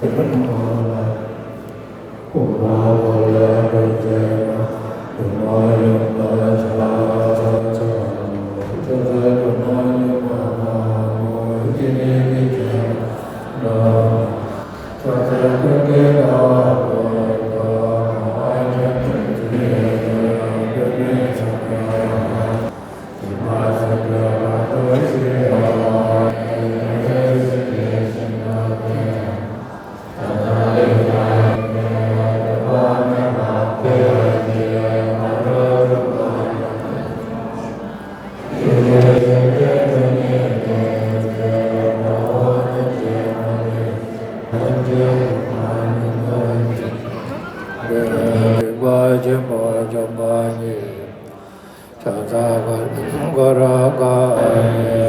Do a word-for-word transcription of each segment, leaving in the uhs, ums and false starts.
རིག་པ་ཆེན་པོ་འཇོམས་པ་ཉིད། ཤཱཀྱ་ཀ་ར་ཀ་ནི།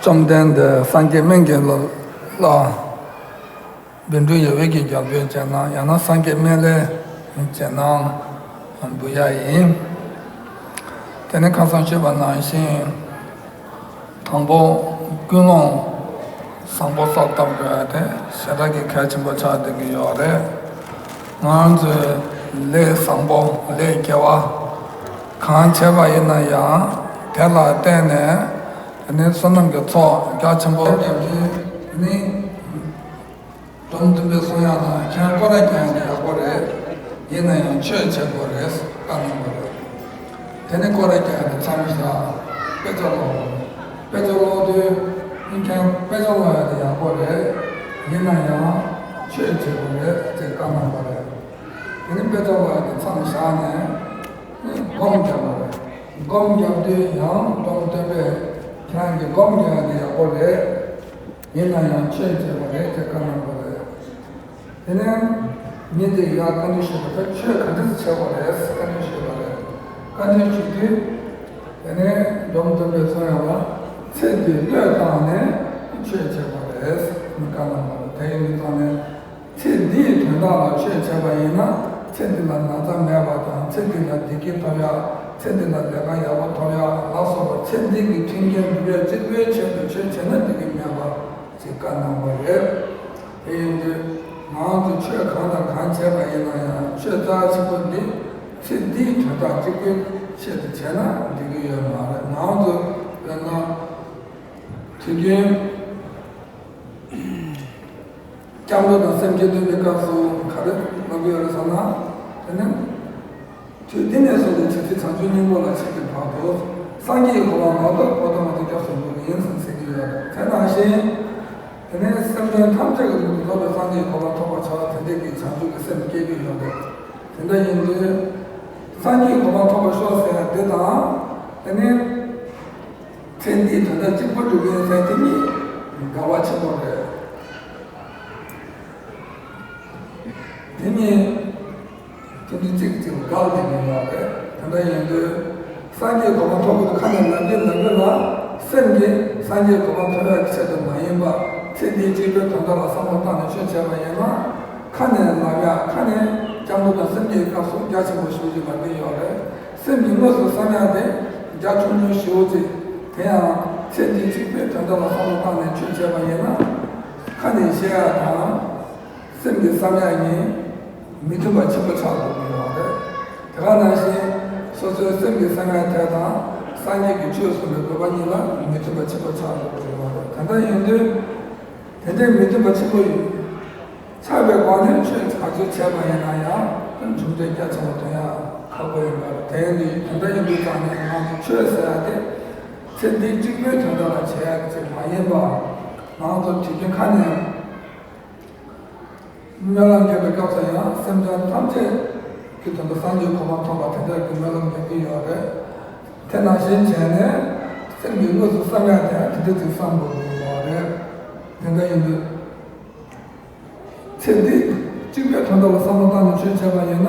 བཅོམ་ལྡན་འདས་སངས་རྒྱས་སྨན་གྱི་བླ་ལ་བཻ་ཌཱུརྱ་ཡ་ཝེར་གྱིས་རྒྱབ་སྐྱོར་བྱས་གནང་། ཡང་ན་སངས་རྒྱས་སྨན་བླས་བྱས་གནང་འབུལ་ཡ་ཡིན། དེ་ནས་ཁ་སང་ཞུས་པ་ནང་བཞིན། དང་པོ་ཀུན་སློང་བཟང་པོ་གསོག་ཐབས་དགོས་དེ་ཞེ་དྲག་གི་གལ་ཆེན་པོ་ཆགས་བསྡད་ཀྱི་ཡོད་རེད། ང་ཚོས་ལས་བཟང་པོ་ལས་དགེ་བ་གང་བྱས་པ་ཡིན་ན་ཡང་དེ་ལ་བརྟེན་ནས་དེ་ནས་བསོད་ནམས་ཀྱི་ཚོགས་རྒྱ་ཆེན་པོ་ལྡན་པ་ནི། སྒྲོལ་མ་སྟོན་པས་གསུངས་ཡག་ནང་ཁྱེད་རང་སྐོར་ར་རྒྱག་ཡག་དེ་ཡག་པོ་རེད། ཡིན་ན་ཡང་ཆོས་བྱེད་དགོས་རེད་བཀའ་གནང་བ་རེད། དེ་ནས་སྐོར་ར་རྒྱག་ཡག་དེ་མཚམས་བཞག་དཔེ་ཆ་ཀློག་དགོས་རེད། དཔེ་ཆ་ཀློག་དུས་ཁྱེད་རང་དཔེ་ཆ་ཀློག་ཡག་དེ་ཡག་པོ་རེད། ཡིན་ན་ཡང་ཆོས་བྱེད་དགོས་རེད་ཅེས་བཀའ་གནང་བ་རེད། དེ་ནས་དཔེ་ཆ་ཀློག་ཡག་དེ་མཚམས་བཞག་ནས་སྒོམ་རྒྱག་པ་རེད། སྒོམ་རྒྱག་དུས་ཡང་སྒྲོལ་མ་སྟོན་པས་ཁྱེད་རང་གིས་སྒོམ་རྒྱག་ཡག་དེ་ཡག་པོ་རེད། ཡིན་ན་ཡང་ཆོས་བྱེད་པ་རེད་ཅེས་བཀའ་གནང་བ་རེད། དེ་ནས་ཉིན་དེ་ཡར་བཀའ་འདྲི་ཞུས་པ་ལྟར་ཆོས་ག་འདྲ་བྱེད་དགོས་རེད་བཀའ་འདྲི་ཞུས་པ་རེད། བཀའ་འདྲི་ཞུས་དུས། དེ་ནས་སྒྲོལ་མ་སྟོན་པས་གསུངས་ཡག་ལ་ཚེ་འདིའི་བློས་བཏང་ནས་ཆོས་བྱེད་དགོས་རེད་བཀའ་གནང་བ་རེད། དེ་ཡིན་དུས་ཙང་ནས། ཚེ་འདིའི་དོན་དག་ལ་ཆོས་བྱས་པ་ཡིན་ན་ཚེ་འདི་ལ་ན་ཚ་མེད་པ་དང་ཚེ་འདི་ལ་བདེ་སྐྱིད་ཐོབ་ཡག་ཚེ་འདི་ལ་ལས་ཀ་ཡག་པོ་ཐོབ་ཡག་ལ་སོགས་པ་ཚེ་འདི་གི་མཐུན་རྐྱེན་སྒྲུབ་ཡག་གཅིག་པུའི་ཆེད་དུ་ཆོས་བྱས་ན་འགྲིག་གི་མེད་པ་ཅིག་བཀའ་གནང་བ་རེད། དེ་ཡིན་དུས་ང་ཚོ་ཆོས་གང་དང་གང་བྱས་པ་ཡིན་ན་ཡང་ཆོས་རྩ་ཆེན་པོ་འདི་ཚེ་འདིའི་དོན་དག་གཅིག་པུའི་ཆེད་དུ་བྱས་ན་འགྲིག་གི་ཡོད་མ་རེད། ང་ཚོ་དཔེར་ན་དུས་རྒྱུན། སྐྱབས་འགྲོ་དང་སེམས་བསྐྱེད་འདོན་པའི་སྐབས་སུ་ག་རེ་ལབ་ཀྱི་ཡོད་རེད་ཟེར་ན། དེ་ནི། དུས་འདི་ནས་བཟུང་སྟེ་ཇི་སྲིད་བྱང་ཆུབ་སྙིང་པོ་ལ་མཆིས་པའི་བར་དུ། སངས་རྒྱས་ཀྱི་གོ་འཕང་མ་ཐོབ་བར་དུ་ང་ཚོ་སྐྱབས་སུ་འགྲོ་གི་ཡིན་ཟེར་ཟེར་གྱི་ཡོད་རེད། དེ་ནང་བཞིན། དེ་ནས་སེམས་ཅན་ཐམས་ཅད་ཀྱི་དོན་དུ་རྫོགས་པའི་སངས་རྒྱས་ཀྱི་གོ་འཕང་ཐོབ་པར་བྱ་བ་དེ་འདྲས་ཀྱི་བྱང་ཆུབ་ཀྱི་སེམས་བསྐྱེད་ཀྱི་ཡོད་རེད། དེ་འདྲ་ཡིན་དུས། སངས་རྒྱས་ཀྱི་གོ་འཕང་ཐོབ་པར་ཤོག་ཟེར་ཡ་དེ་དང་། དེ་ནས། ཚེ་འདིའི་དོན་དག་གཅིག་པུ་སྒྲུབ་མཁན་ཟེར་དེ་གཉིས་འགལ་བ་ཆེན་པོ་རེད། དེ་གཉིས་དེ་འདྲ་གཅིག་གཅིག་ལ་འགལ་བསྡད་ཀྱི་ཡོད་རེད། དེ་འདྲ་ཡིན་དུས་སངས་རྒྱས་གོ་འཕང་ཐོབ་དགོས་ཁ་ནས་ལབ་ཀྱི་ལབ་ཀྱི་ལ་སེམས་ཀྱིས་སངས་རྒྱས་གོ་འཕང་ཐོབ་ཡག་གི་ཆེད་དུ་མ་ཡིན་པ་ཚེ་འདིའི་གཅིག་པུའི་དོན་དག་ལ་བསམ་བློ་བཏང་ནས་ཆོས་བྱས་པ་ཡིན་ན། ཁ་ནས་ལབ་ཡག་ཁ་ནས་སྐྱབས་འགྲོ་དང་སེམས་བསྐྱེད་ཀྱི་སྐབས་སུ་རྒྱ་ཆེན་པོ་ཞེ་པོ་ཅིག་ལབ་ཀྱི་ཡོད་རེད། སེམས་ཀྱི་དངོས་སུ་བསམ་ཡག་དེ་རྒྱ་ཆུང་ཆུང་ཞེ་པོ་ཅིག་དེ་ཡང་ཚེ་འདི་གཅིག་པའི་དོན་དག་ལ་བསམ་བློ་བཏང་ནས་ཆོས་བྱས་པ་ཡིན་ན། ཁ་ནས་བཤད་ཡག་དང་སེམས་ཀྱི་བསམ་ཡག་གཉིས་མི་མཐུན་པ་ཆེན་པོ་ཆགས་འགྲོ་གི་ཡོད་རེད། དེ་ག་ནང་བཞིན་སོ་སོའི་སེམས་ཀྱི་བསམ་ཡག་དེ་དང་ སངས་རྒྱས་ཀྱི་ཆོས་གསུངས་པའི་དགོས་པ་གཉིས་ལ་མི་མཐུན་པ་ཆེན་པོ་ཆགས་ཡོད་པ་རེད། དེ་འདྲ་ཡིན་དུས། དེ་འདྲའི་མི་མཐུན་པ་ཆེན་པོ་ཡིན། ཆགས་པའི་སྒོ་ནས་ཆོས་ག་ཚོད་བྱས་པ་ཡིན་ན་ཡང་གྲུབ་འབྲས་རྒྱ་ཆེན་པོ་ཐོན་ཡ་ཁག་པོ་ཡིན་པ་རེད། དེ་ཡིན་དུས་དེ་འདྲ་ཡིན་དུས་ཙང་ནས་ང་ཚོ་ཆོས་ཟེར་ཡ་དེ་ཚེ་འདི་གཅིག་པུའི་དོན་དག་ལ་བྱེད་ཡ་གཅིག་མ་ཡིན་པ། ང་ཚོ་དུས་རྒྱུན་ཁ་ནས། སྨོན་ལམ་རྒྱག་པའི་སྐབས་སུ་ཡང་སེམས་ཅན་ཐམས་ཅད་ཀྱི་དོན་དུ་སངས་རྒྱས་གོ་འཕང་ཐོབ་པ་དེ་འདྲ་གི་སྨོན་ལམ་རྒྱག་གི་ཡོད་རེད། དེ་ནང་བཞིན་བྱས་ནས་སེམས་ཀྱི་དངོས་སུ་བསམ་ཡག་དེ་ཡང་དེ་འདྲ་ཅིག་བསམ་དགོས་ཀྱི་ཡོད་རེད། དེ་འདྲ་ཡིན་དུས། ཚེ་འདི་གཅིག་པའི་དོན་དག་ལ་བསམ་བློ་བཏང་ནས་ཆོས་བྱས་པ་ཡིན་ན།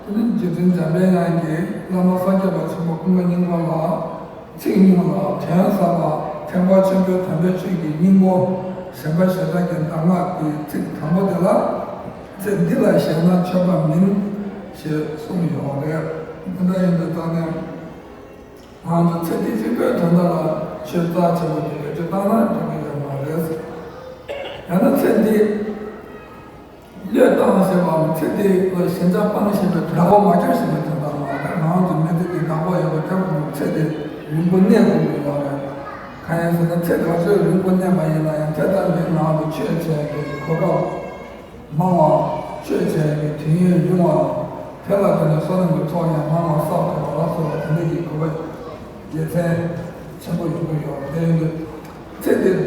དེ་ནི་རྗེ་བཙུན་འཇམ་པའི་དབྱངས་ཀྱིས་བླ་མ་ས་སྐྱ་པ་ཆེན་པོ་ཀུན་དགའ་སྙིང་པོ་ལ། ཚིག་གཉིས་ལ་དྲན་གསོ་བ། ཐེག་པ་ཆེན་པོའི་དམ་པའི་ཆོས་ཀྱི་སྙིང་པོ། གཞན་པ་ཞེ་དྲག་གི་གདམས་ངག་གི་ཚིག་དང་པོ་དེ་ལ། ཚེ་འདི་ལ་ཞེན་ན་ཆོས་པ་མིན། ཞེས་གསུངས་ཡོད་རེད། འདི་འདྲ་ཡིན་དུས་ད་ནི། ང་ཚོ་ཚེ་འདི་གཅིག་པའི་དོན་དག་ལ་ཆོས་རྩ་ཆེན་པོ་དེ་བེད་སྤྱོད་བཏང་ན་འགྲིག་གི་ཡོད་མ་རེད། ཡང་ན་ཚེ་འདི་བློས་བཏང་ཟེར་བའམ་ཚེ་འདི་ལ་ཞེན་ཆགས་སྤངས་ཤེས་པའི་བདག་པོ་མ་རྒྱབ་ཤེས་པའི་དོན་དག་མ་རེད། ང་ཚོ་མི་ཚེ་འདི་བདག་པོ་ཡོད་པ་རྒྱབ་དགོས། ཚེ་འདི་རིང་པོ་གནས་དགོས་ཀྱི་ཡོད་རེད། གང་ཡིན་ཟེར་ན་ཚེ་ག་ཚོད་རིང་པོ་གནས་པ་ཡིན་ན་ཡང་དེ་ཙམ་གྱིས་ང་ཚོ་ཆོས་བྱེད་ཀྱི་གོ་སྐབས། མང་བ། ཆོས་བྱས་པའི་དུས་ཡུན་རིང་བ། དེ་ལ་བརྟེན་ནས་བསོད་ནམས་ཀྱི་ཚོགས་ཀྱང་མང་བ་བསགས་ཐུབ་པ་ལ་སོགས་པ་དེ་འདྲ་གི་དགོས་པ་དགེ་མཚན་ཆེན་པོ་ཡོང་གི་ཡོད་རེད། དེ་ཡིན་དུས་ཚེ་འདིར་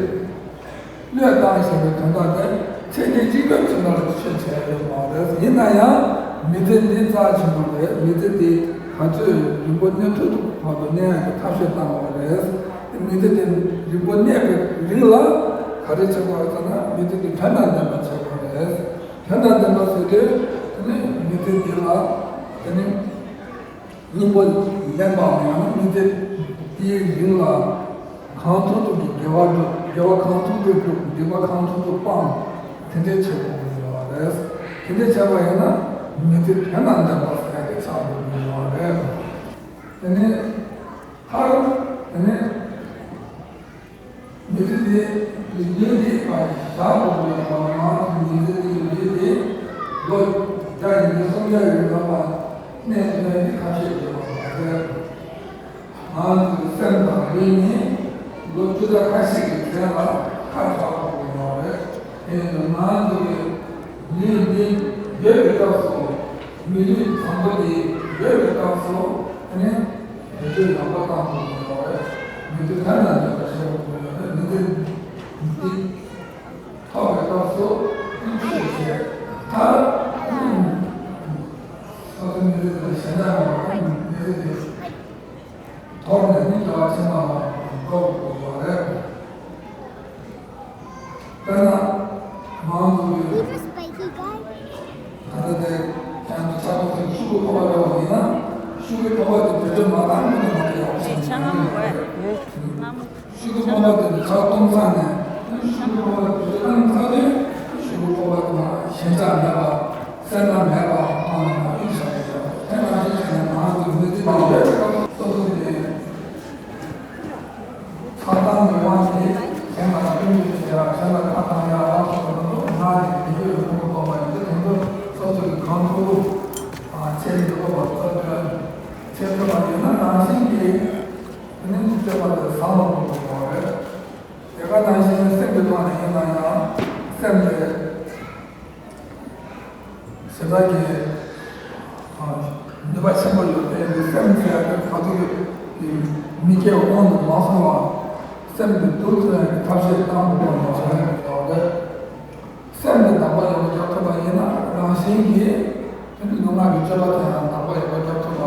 བློས་བཏང་ཞེས་པའི་དོན་དག་དེ་ཚེ་འདི་གཅིག་པའི་ཚུལ་ལ་ཆོས་བྱས་ཡོད་མ་རེད། ཡིན་ན་ཡང་མི་ཚེ་འདི་རྩ་ཆེན་པོ་རེད། མི་ཚེ་འདི་ག་ཚོད་རིང་པོ་གནས་ཐུབ་ཐུབ་བར་དུ་གནས་ཡག་གི་ཐབས་ཤེས་བཏང་དགོས་རེད། མི་ཚེ་འདི་རིང་པོ་གནས་པའི་རིང་ལ་ག་རེ་བྱེད་དགོས་རེད་ཟེར་ན་མི་ཚེ་འདི་དོན་དང་ལྡན་པ་བྱེད་དགོས་རེད། དོན་དང་ལྡན་པ་ཟེར་དུས་དེ་ནི་མི་ཚེ་འདི་ལ་དེ་ནི་སྙིང་པོ་ལྡན་པའམ་ཡང་ན་མི་ཚེ་འདིའི་རིང་ལ་གང་ཐུབ་ཐུབ་ཀྱིས་དགེ་བ་སྒྲུབ། དགེ་བ་གང་ཐུབ་ཐུབ་སྒྲུབ། སྡིག་པ་གང་ཐུབ་ཐུབ་སྤང་། དེ་འདྲའི་བྱེད་དགོས་ཀྱི་ཡོད་རེད། དེ་འདྲའི་བྱས་པ་ཡིན་ན་མི་ཚེ་དོན་དང་ལྡན་པ་ཟེར་ཡག་གི་ཆགས་འགྲོ་གི་ཡོད་རེད། དེ་ནི་མཐར་དེ་ནི། མི་ཚེ་འདི་ལུས་འདི་བཞག་དགོས་པའི་ཐོག་ནས་ང་ཚོ་མི་ཚེ་འདི་ལུས་འདི་ལོ་བརྒྱ་ཡིན་ན་སུམ་བརྒྱ་ཡོད་པ་གནས་ཐུབ་ཡག་འདི་ཁ་ཤས་ཡོད་པ་མ་ཟད། ང་ཚོའི་སེམས་དང་ལུས་ནི་ལོ་བཅུ་ཕྲག་ཁ་ཤས་ཀྱི་རྗེས་ལ་ཁ་བཞག་དགོས་པ་ཡོད་རེད། དེ་ཡིན་དུས་ང་ཚོའི་ལུས་འདི་ཡོད་པའི་སྐབས་སུ་མི་ལུས་བཟང་པོ་འདི་ཡོད་པའི་སྐབས་སུ་དེ་ནི། དེ་ཚོའི་ལམ་ཁ་བཏང་དགོས་ཀྱི་ཡོད་རེད། མི་ཚེ་ཐར་ན་འདོད་པ་ཤེས་དགོས་ཀྱི་ཡོད་རེད། མི་ཚེ་འདི་ཐོབ་པའི་སྐབས་སུ་ཤེས་བྱས་ཐར། སོ་སོའི་མི་ཚེ་དེ་ལ་ཞེན་ཆགས་མེད་པར་མི་ཚེ་དེ་དོར་ནས་ནི་དགེ་བ་ཆེན་པོ་ལ་འགྲོ་དགོས་ཀྱི་ཡོད་རེད། དཔེར་ན། མང་དུ་ཡོད། ད་ལྟ་དེ་ཡང་ཆགས་པ་དེ་ཤུགས་ཀྱིས་ཕོག་པ་འདྲ་བ་ཡིན་ན། ཤུགས་ཀྱིས་ཕོག་པ་དེ་བེད་སྤྱོད་མ་བཏང་ནས་མ་ཡག་པོ་ཞིག་ཆགས་ཡོང་གི་རེད། ཤུགས་ཀྱིས་ཕོག་པ་དེ་ནི་ཁ་སྟོང་ཚང་ནས། ཤུགས་ཀྱིས་ཕོག་པ་དེ་བེད་སྤྱོད་བཏང་ཚར་དུས་ཤུགས་ཀྱིས་ཕོག་པ་དེ་ལ་ཞེན་ཆགས་མེད་པ། སེར་སྣ་མེད་པ་མཐོང་ནས་ཡིད་ཆེས་པ་ཡོད། དེ་ནང་བཞིན་བྱས་ནས་མང་དུ་མི་ཚེ་འདི་ཡོད་པའི་སྐབས་སུ་སོ་སོ་ནས། ཆགས་སྡང་གི་དབང་གིས་གཞན་ལ་སྐྱོན་བརྗོད་བྱེད་ཡ། གཞན་ལ་ཁ་བཏང་ཡ་ལ་སོགས་པ་དང་སྔར་གྱི་དེ་ཡོད་ལུང་དུ་གཏོང་བ་ཡིན་ཏེ། དེ་ཚོ་སོ་སོ་གི་གང་ཐུབ་ཚད་ཀྱིས་ཐོབ་པ་ཐོབ་ཐོན་བྱེད་ཐུབ་པ་ཡིན་ན་ནང་བཞིན་གྱིས་དེ་ནི་སྤྱོད་པ་དེ་བཟང་བ་དགོས་པ་ཡོད་རེད། དེ་ག་ནང་བཞིན་སེམས་ཀྱི་ཐོག་ནས་ཡིན་ན་ཡང་སེམས་དེ། ཞེ་དྲག་གི་ནུས་པ་ཆེན་པོ་ཡོད་པའི་སེམས་ཟེར་ཡག་དེ་ག་དུས་མི་སྐྱེ་བ་དབང་དུ་མ་སོང་བ་སེམས་དེ་བསྡུ་ཐུབ་ཡག་གི་ཐབས་ཤེས་བཏང་དགོས་པ་མ་ཟད་ཡོད་རེད། སེམས་དེ་བདག་པོ་ཡག་པོ་རྒྱག་ཐུབ་པ་ཡིན་ན་རང་བཞིན་གྱིས་དེ་ནི་ལུས་ངག་གི་སྤྱོད་པ་དེ་ཡང་བདག་པོ་ཡག་པོ་རྒྱག་ཐུབ་པ།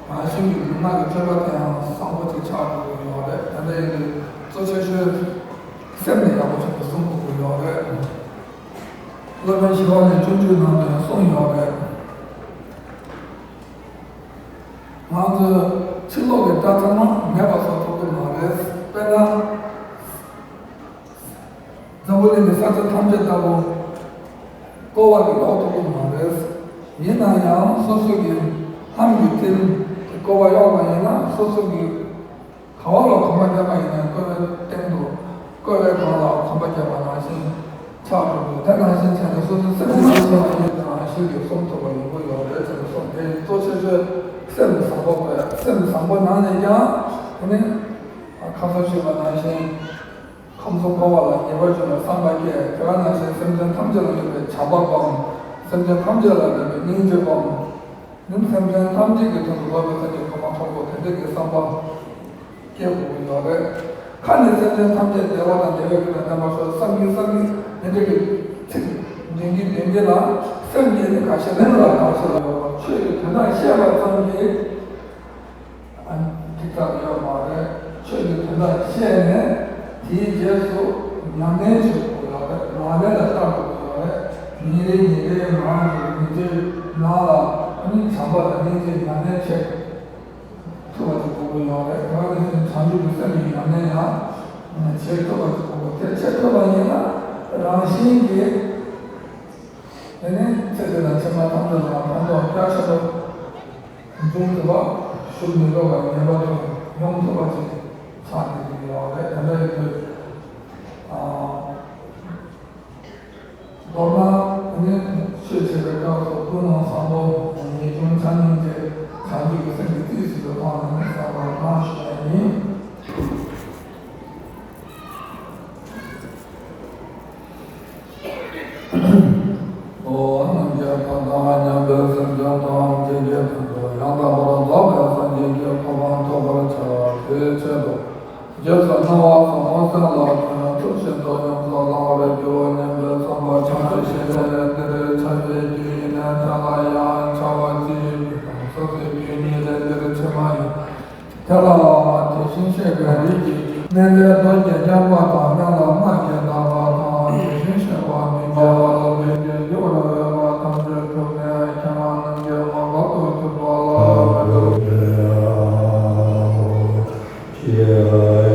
རང་བཞིན་གྱིས་ལུས་ངག་གི་སྤྱོད་པ་དེ་ཡང་བཟང་པོ་ཅིག་ཆགས་འགྲོ་གི་ཡོད་རེད། དེ་འདྲ་ཡིན་དུས་གཙོ་ཆེ་ཤོས་སེམས་དེ་ཡག་པོ་ཆེན་པོ་བཟུང་དགོས་ཀྱི་ཡོད་རེད། སློབ་དཔོན་ཞི་བ་ལྷས་སྤྱོད་འཇུག་ནང་དུ་ཡང་གསུངས་ཡོད་རེད། ང་ཚོས་ཕྱི་ལོགས་ཀྱི་དགྲ་ཚང་མ་མེད་པ་བཟོ་ཐུབ་ཀྱི་མ་རེད། དཔེར་ན། འཛམ་བུ་གླིང་གི་ས་ཆ་ཐམས་ཅད་ལྟ་བུ་བསྐོར་བ་གི་གཡོག་ཐུབ་ཀྱི་མ་རེད། ཡིན་ན་ཡང་སོ་སོ་གི་ལྷམ་གྱི་རྟེན་བསྐོར་བ་གཡོག་པ་ཡིན་ན་སོ་སོ་གི་ག་བ་ལ་གོམ་པ་བརྒྱབ་པ་ཡིན་ན་བསྐོར་བའི་སྟེང་དུ་བསྐོར་བའི་སྒང་ལ་གོམ་པ་བརྒྱབ་པ་ནང་བཞིན་ཆགས་འགྲོ་དགོས། དེ་ནང་བཞིན་བྱས་ནས་སོ་སོའི་སེམས་ནང་བཞིན་པ་ཡིན་ཙང་ཤུགས་ཀྱིས་སྲུང་ཐུབ་པ་ཡོང་གི་ཡོད་རེད་ཅེས་གསུངས་ཏེ། གཙོ་ཆེ་ཤོས་སེམས་བཟང་པོ་དགོས། སེམས་བཟང་པོ་ནང་ནས་ཀྱང་ དེ་ནས་ཁ་སང་ཞུས་པ་ནང་བཞིན། ཁམས་གསུམ་འཁོར་བ་ལ་ངེས་པར་འབྱུང་བའི་བསམ་པ་བསྐྱེད། དེ་ག་ནང་བཞིན་སེམས་ཅན་ཐམས་ཅད་ལ་འཇུག་པའི་བྱམས་པ་སྒོམ། སེམས་ཅན་ཐམས་ཅད་ལ་འཇུག་པའི་སྙིང་རྗེ་སྒོམ། ནི་སེམས་ཅན་ཐམས་ཅད་ཀྱི་དོན་དུ་འགོད་པའི་སངས་རྒྱས་གོ་འཕང་ཐོབ་དགོས། དེ་འདྲ་གི་བསམ་པ་སྐྱེ་དགོས་ཀྱི་ཡོད་རེད། ཁ་ནས་སེམས་ཅན་ཐམས་ཅད་བདེ་བ་དང་བདེ་བའི་ཁྱད་པར་བསྟན་པ་སོགས་བསམ་གྱིན་བསམ་གྱིན་དེ་འདྲ་གི་ཚིག་འདོན་གྱིན་འདོན་གྱིན་ལ་སེམས་ཀྱི་ནི་ཁ་ཤས་ལ་ལ་ཁ་ཤས་ལ་ཡོད་པ་ཆོས་ཀྱི་དོན་དག་བཤད་པ་ཙམ་གྱིས། ཨ་ནི་ཐིག་ཐག་ཡོད་མ་རེད། ཆོས་ཀྱི་དོན་དག་བཤད་ནས་དེའི་རྗེས་སུ་ཉམས་ལེན་བྱེད་དགོས་ཡོད་རེད། ལག་ལེན་ལ་བསྟར་དགོས་ཡོད་རེད། ཉིན་རེ་ཉིན་རེ་ནང་གི་ཉིན་དེའི་ནང་ལ་ཨ་ནི་བྱམས་པ་དང་སྙིང་རྗེ་ཉམས་ལེན་བྱེད་ཐུབ་པ་ཅིག་དགོས་ཀྱི་ཡོད་རེད། དེ་བ་དེ་བཞིན་བྱང་ཆུབ་ཀྱི་སེམས་ཀྱི་ཉམས་ལེན་ཡང་བྱེད་ཐུབ་པ་ཅིག་དགོས་ཀྱི། དེ་བྱེད་ཐུབ་པ་ཡིན་ན་རང་བཞིན་གྱིས། དེ་ནས་ཚེ་འདི་ལ་ཕྱི་མ་ཐམས་ཅད་ལ་ཕན་ཐོགས་རྒྱ་ཆེན་པོ་འབྱུང་ཐུབ་པ། ཞུགས་མི་དགོས་པ་ངེས་པར་དུ་ཡོང་ཐུབ་པ་ཅིག་ཆགས་ཀྱི་ཡོད་རེད། དེ་འདྲ་ཡིན་དུས། ཨ། མདོར་ན་དེ་ནས་ཆོས་བྱེད་པའི་སྐབས་སུ་ཀུན་སློང་བཟང་པོ་ངེས་འབྱུང་ཆ་སྙོམས་བཅས་བྱང་ཆུབ་ཀྱི་སེམས་ཀྱི་རྩིས་སུ་ཡོད་པ་ནས་བསམ་པར་གནང་ཞུ་ཡ་ཡིན། ཨོ། རྣམ་རྒྱལ་དང་དང་མཉམ་པའི་སེམས་ཅན་ཐམས་ཅད་ཀྱི་དོན་དུ་ཡང་དག་པར་རྫོགས་པའི་སངས་རྒྱས་ཀྱི་གོ་འཕང་ཐོབ་པར་བྱ་བའི་ཆེད་དུ། རྗེས་སུ་གནང་བ་ཟབ་མོ་གསན་ལ་དོན་ཐུགས་བཞིན་དུ་ཉམས་སུ་བླང་བར་འགྱུར་བ་སྙམ་པའི་བསམ་པ་བྱང་ཆུབ་ཤེས་བྱ་ཡང་འདི་འདྲའི་བྱ་བའི་རྒྱུ་ཡིན་ནས། དེ་ལ་ཡང་བྱ་བ་སྤྱིའི་རྒྱུ་དང་སོ་སོའི་རྒྱུ་གཉིས་ལས་འདིར་ཕྱི་མ་ཡིན། དེ་ལ་དེ་བཞིན་གཤེགས་པའི་རིགས་ཀྱི་རྒྱུ། སྨན་བླའི་རྡོ་རྗེ་རྐྱང་པ་དང་། སྨན་བླ་སྔགས་ཀྱི་བཟླས་པ་དང་། དེ་བཞིན་གཤེགས་པ་མི་འགྱུར་བ་ལ་ལུས་ཀྱི་རྒྱུ་བ་ལ་འོས་པ་ཐམས་ཅད་གྲུབ་ནས་མཁྱེན་པ་རྣམས་ཀྱི་མ་འགགས་སུ་གྱུར་པ་ལ་འདུད་པའོ། ཞེས་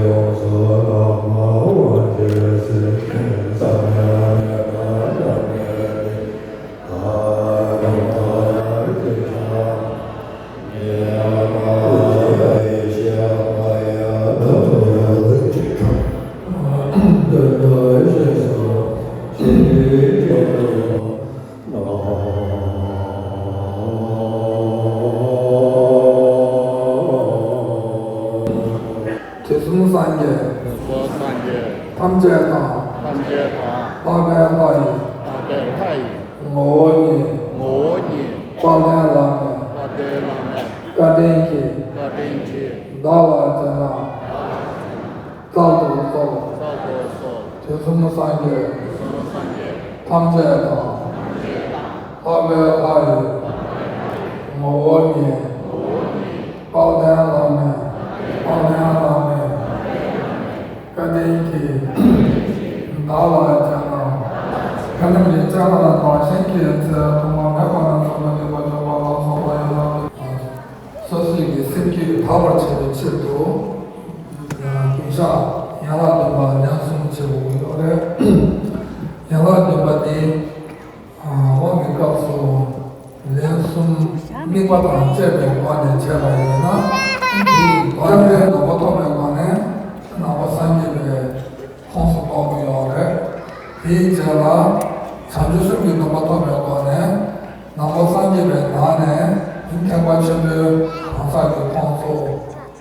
ཡོངས་སུ་དག་པ་འོད་ཀྱི་ཚིག་བརྩམས་ནས་མེད་པར་བཀྲམ་ནས། དུས་གསུམ་སངས་རྒྱས། དུས་གསུམ་སངས་རྒྱས། ཐམས་ཅད་དང་། ཐམས་ཅད་དང་། ལྷག་པའི་ལྷ་ཡི། ལྷག་པའི་ལྷ་ཡི། ངོ་བོ་ཉིད། ངོ་བོ་ཉིད། དཔལ་ལྡན་བླ་མའི། དཔལ་ལྡན་བླ་མའི། བཀའ་དྲིན་གྱིས། བཀའ་དྲིན་གྱིས། བདག་ལ་སྤྱན་དྲངས། བདག་ལ་སྤྱན་དྲངས། བསྩལ་དུ་གསོལ། བསྩལ་དུ་གསོལ། དུས་གསུམ་སངས་རྒྱས། དུས་གསུམ་སངས་རྒྱས། ཐམས་ཅད་དང་། ཐམས་ཅད་དང་། ལྷག་པའི་ལྷ་ཡི། ལྷག་པའི་ལྷ་ཡི། ངོ་བོ་ཉིད། ངོ་བོ་ཉིད། དཔལ་ལྡན་བླ་མའི། དཔལ་ལྡན་བླ་མའི། བཀའ་དྲིན་གྱིས། བདག་ལ་སྤྱན་དྲངས། བཀའ་དྲིན་གྱིས་སྤྱན་དྲངས་པ་བཞིན་གྱི་ཚེ་ཐོག་མ་མེད་པ་ནས་བཟུང་སྟོན་པ་ནས་བྱོན་པ་ལ་སོགས་པ་ཡིན་ལ། སོ་སོའི་གི་སེམས་རྒྱུད་དག་པར་བྱེད་པའི་ཆེད་དུ། ཡང་ཡང་དག་བདུན་པ་ལན་གསུམ་བྱེད་དགོས་ཀྱི་ཡོད་རེད། ཡང་དག་བདུན་པ་དེ། དབང་གི་སྐབས་སུ་ལན་གསུམ་དམིགས་པ་དང་བཅས་པའི་སྒོ་ནས་བྱས་པ་ཡིན་ན། དེའི་སྒོ་ནས་ནང་པ་ཐོབ་པའི་སྒོ་ནས་ནང་པ་སངས་རྒྱས་པའི་ཁོངས་སུ་གཏོགས་ཀྱི་ཡོད་རེད། དེའི་རྗེས་ལ་བྱང་ཆུབ་སེམས་ཀྱི་སྡོམ་པ་ཐོབ་པའི་སྒོ་ནས་ནང་པ་སངས་རྒྱས་པའི་ནང་ནས་ཐེག་པ་ཆེན་པོའི་གང་ཟག་གི་ཁོངས་སུ་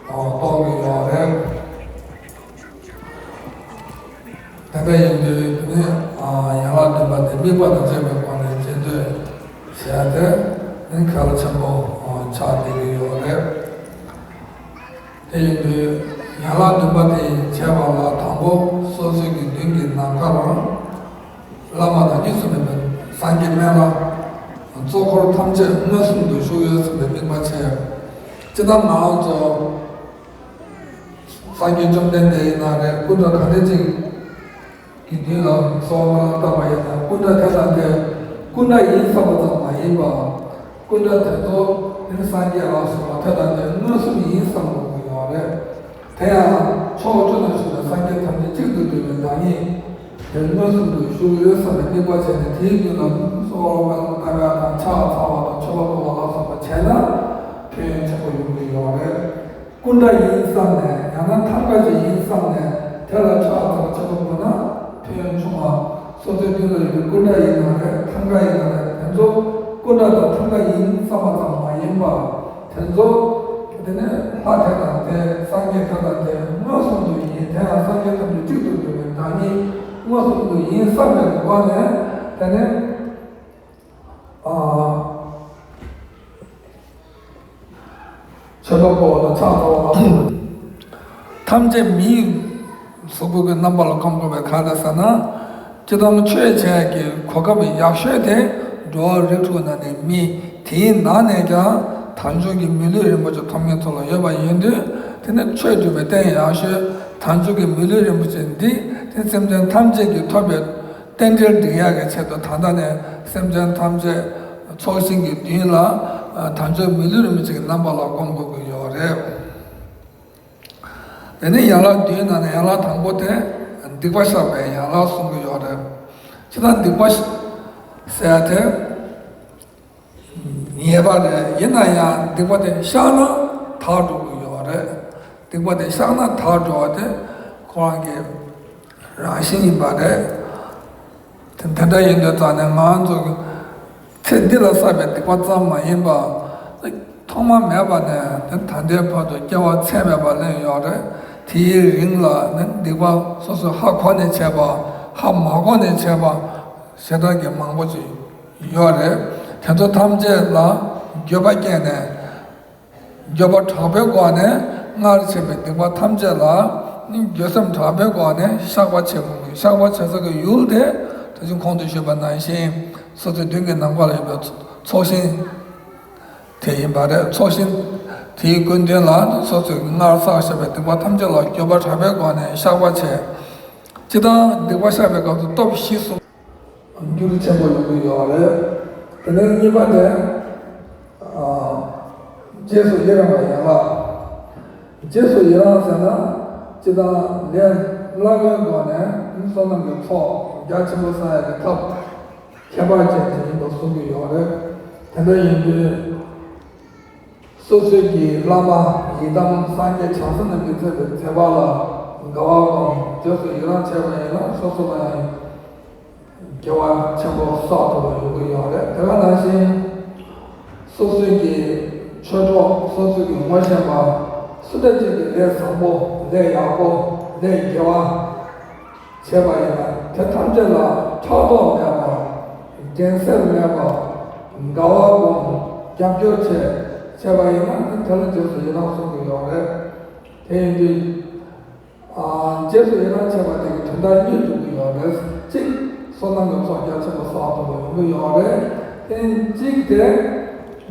གཏོགས་ཀྱི་ཡོད་རེད། དེ་འདྲ་ཡིན་དུས་ནི་ཡན་ལག་བདུན་པ་དེ་དམིགས་པ་དང་བཅས་པའི་སྒོ་ནས་རྗེས་ཟློས་བྱས་ཏེ་ནི་གལ་ཆེན་པོ་ཆགས་བསྡད་ཀྱི་ཡོད་རེད། དེ་ཡིན་དུས་ཡན་ལག་བདུན་པ་དེ་བྱས་པ་ལ་དང་པོ་སོ་སོའི་གི་མདུན་གྱི་ནམ་མཁར་བླ་མ་དང་གཉིས་སུ་མེད་པའི་སངས་རྒྱས་སྨན་བླ་གཙོ་འཁོར་ཐམས་ཅད་མངོན་སུམ་དུ་བཞུགས་ཡོད་ཟེར་བའི་དམིགས་པ་བྱས། ཅི་ལྟར་ང་རང་ཚོ་སངས་རྒྱས་བཅོམ་ལྡན་འདས་ཡིན་ན་རེད། སྐུ་འདྲ་ག་འདྲ་ཅིག་གི་མདུན་ལ་གསོལ་བ་བཏབ་པ་ཡིན་ན་སྐུ་འདྲ་དེ་དང་དེ་སྐུ་འདྲ་ཡིན་བསམ་པ་ཙམ་མ་ཡིན་པ། སྐུ་འདྲ་དེ་ཚོ་དེ་ནི་སངས་རྒྱས་ལ་སོགས་པ་དེ་དང་དེ་མངོན་སུམ་ཡིན་བསམ་དགོས་ཀྱི་ཡོད་རེད། དེ་ཡང་ཕྱོགས་བཅུ་ན་བཞུགས་པའི་སངས་རྒྱས་ཐམས་ཅད་གཅིག་ཏུ་འདུས་པའི་བདག་ཉིད་དེ་མངོན་སུམ་དུ་བཞུགས་ཡོད་བསམ་པའི་དམིགས་པ་བྱས་ནས་དེའི་མདུན་ལ་གསོལ་བ་བཏབ་པ་དང་ཕྱག་འཚལ་བ་དང་མཆོད་པ་འབུལ་བ་ལ་སོགས་པ་བྱས་ན་ཕན་ཡོན་ཆེན་པོ་ཡོང་གི་ཡོད་རེད། སྐུ་འདྲ་ཡིན་བསམ་ནས་ཡང་ན་ཐང་ག་ཅིག་ཡིན་བསམ་ནས་དེ་ལ་ཕྱག་འཚལ་བ་ཆེན་པོ་དགོས་ན་ཕན་ཡོན་ཆུང་བ། སོ་སོའི་མདུན་ལ་ཡོད་པའི་སྐུ་འདྲ་ཡིན་ན་རེད། ཐང་ག་ཡིན་ན་རེད། དེ་ཚོ་སྐུ་འདྲ་དང་ཐང་ག་ཡིན་བསམ་པ་ཙམ་མ་ཡིན་པ། དེ་ཚོ་ དེ་ནས་ལྷ་དེ་དང་དེ། སངས་རྒྱས་དེ་དང་དེ་མངོན་སུམ་དུ་ཡིན། དེ་ཡང་སངས་རྒྱས་ཐམས་ཅད་གཅིག་ཏུ་འདུས་པའི་བདག་ཉིད་མངོན་སུམ་དུ་ཡིན་བསམ་པའི་སྒོ་ནས། དེ་ནས་ཨ། མཆོད་པ་ཕུལ་བ་དང་ཕྱག་འཚལ་བ་ལ། ཐམས་ཅད་མི་ཡི་གཟུགས་པོ་གི་རྣམ་པ་ལ་བསྒོམ་དགོས་པའི། གང་ལྟར་ཟེར་ན། སྤྱིར་བཏང་ཆོས་བྱེད་ཀྱི་གོ་སྐབས་ཡག་ཤོས་དེ་འགྲོ་བ་རིགས་དྲུག་ནང་ནས་མི་དེའི་ནང་ནས་ཀྱང་དལ་འབྱོར་གྱི་མི་ལུས་རིན་པོ་ཆེ་ཐོབ་མཁན་ཚོ་ལ་ཡོད་པ་ཡིན་དུས། དེ་ནི་ཆོས་སྒྲུབ་པའི་རྟེན་ཡག་ཤོས་དལ་འབྱོར་གྱི་མི་ལུས་རིན་པོ་ཆེ་འདི་དེ་སེམས་ཅན་ཐམས་ཅད་ཀྱིས་ཐོབ་པའི་རྟེན་འབྲེལ་སྒྲིག་ཡག་གི་ཆེད་དུ། ད་ལྟ་ནས་སེམས་ཅན་ཐམས་ཅད་ཚོགས་ཞིང་གི་མདུན་ལ་དལ་འབྱོར་མི་ལུས་རིན་པོ་ཆེ་གི་རྣམ་པ་ལ་བསྒོམ་དགོས་ཀྱི་ཡོད་རེད། དེ་ནས་ཡན་ལག་བདུན་ནང་ནས་ཡན་ལག་དང་པོ་དེ་སྡིག་པ་བཤགས་པའི་ཡན་ལག་གསུང་གི་ཡོད་རེད། ཇི་ལྟར་སྡིག་པ་ཟེར་དེ་ཉེས་པ་རེད། ཡིན་ན་ཡང་སྡིག་པ་དེ་བཤགས་ན་དག་འགྲོ་གི་ཡོད་རེད། སྡིག་པ་དེ་བཤགས་ན་དག་འགྲོ་བ་དེ་ཁོ་རང་གི་རང་བཞིན་ཡིན་པ་རེད། དེ་དེ་འདྲ་ཡིན་དུས་ཙང་ནས་ང་ཚོ་གི་ཚེ་འདི་ལ་བསགས་པའི་སྡིག་པ་ཙམ་མ་ཡིན་པ། ཐོག་མ་མེད་པ་ནས་དེ་ད་ལྟའི་བར་དུ་སྐྱེ་བ་ཚད་མེད་པ་ལེན་ཡོད་རེད། དེའི་རིང་ལ་ནི་སྡིག་པ་སོ་སོས་ཧ་གོ་ནས་བྱས་པ། ཧ་མ་གོ་ནས་བྱས་པ་ཞེ་དྲག་གི་མང་པོ་ཅིག་ཡོད་རེད། དེ་ཚོ་ཐམས་ཅད་ལ་འགྱོད་པ་སྐྱེས་ནས། འགྱོད་པ་དྲག་པོའི་སྒོ་ནས་སྔར་བྱས་པའི་སྡིག་པ་ཐམས་ཅད་ལ་འགྱོད་སེམས་དྲག་པོའི་སྒོ་ནས་བཤགས་པ་བྱེད་དགོས། བཤགས་པ་བྱེད་ས་གི་ཡུལ་དེ་ད་ཅི་གོང་དུ་ཞུས་པ་ནང་བཞིན་སོ་སོའི་མདུན་གྱི་ནམ་མཁའ་ལ་ཡོད་པའི་ཚོགས་ཞིང་དེ་ཡིན་པ་རེད། ཚོགས་ཞིང་དེའི་སྐུ་མདུན་ལ་སོ་སོས་སྔར་བསགས་བཞག་པའི་སྡིག་པ་ཐམས་ཅད་ལ་འགྱོད་པ་དྲག་པོའི་སྒོ་ནས་བཤགས་པ་བྱས། ཇི་ལྟར་སྡིག་པ་བཤགས་པའི་སྐབས་སུ་སྟོབས་བཞི་གསུངས། འགྱུར་ཆེན་པོ་ཡོང་གི་ཡོད་རེད། དེ་ནས་གཉིས་པ་དེ། ཨ། རྗེས་སུ་ཡི་རང་བའི་ཡན་ལག་རྗེས་སུ་ཡི་རང་ཟེར་ན། སྤྱིར་བཏང་ལས་སླ་བའི་སྒོ་ནས་བསོད་ནམས་ཀྱི་ཚོགས་རྒྱ་ཆེན་པོ་བསགས་ཡག་གི་ཐབས་ཁྱད་པར་ཅན་དེ་ཡིན་པ་གསུང་གི་ཡོད་རེད། དེ་འདྲ་ཡིན་དུས། སོ་སོའི་གི་བླ་མ་ཡི་དམ་སངས་རྒྱས་བྱང་སེམས་རྣམས་ཀྱིས་མཛད་པའི་མཛད་པ་ལ་དགའ་བ་དང་། རྗེས་སུ་ཡི་རང་བྱས་པ་ཡིན་ན་སོ་སོ་ལ་ཡང་དགེ་བ་ཆེན་པོ་བསགས་ཐུབ་པ་ཡོང་གི་ཡོད་རེད། དེ་ག་ནང་བཞིན་སོ་སོའི་གི་ཆོས་གྲོགས། སོ་སོའི་གི་ངོ་ཤེས་པ་སུ་འདྲ་ཅིག་གིས་ལས་བཟང་པོ། ལས་ཡག་པོ། ལས་དགེ་བ་བྱས་པ་ཡིན་ན། དེ་ཐམས་ཅད་ལ་ཕྲག་དོག་མེད་པ། འགྲན་སེམས་མེད་པ། དགའ་བ་སྒོམ། རྒྱབ་སྐྱོར་བྱས། བྱས་པ་ཡིན་ན་དེ་ལ་རྗེས་སུ་ཡི་རང་གསུང་གི་ཡོད་རེད། དེ་ཡིན་དུས། ཨ། རྗེས་སུ་ཡི་རང་བྱས་པ་དེ་གི་དོན་དག་གཉིས་འགྲུབ་ཀྱི་ཡོད་རེད། གཅིག་བསོད་ནམས་ཀྱི་ཚོགས་རྒྱ་ཆེན་པོ་བསགས་ཐུབ་པ་ཡོང་གི་ཡོད་རེད། དེ་ནས་གཅིག་དེ།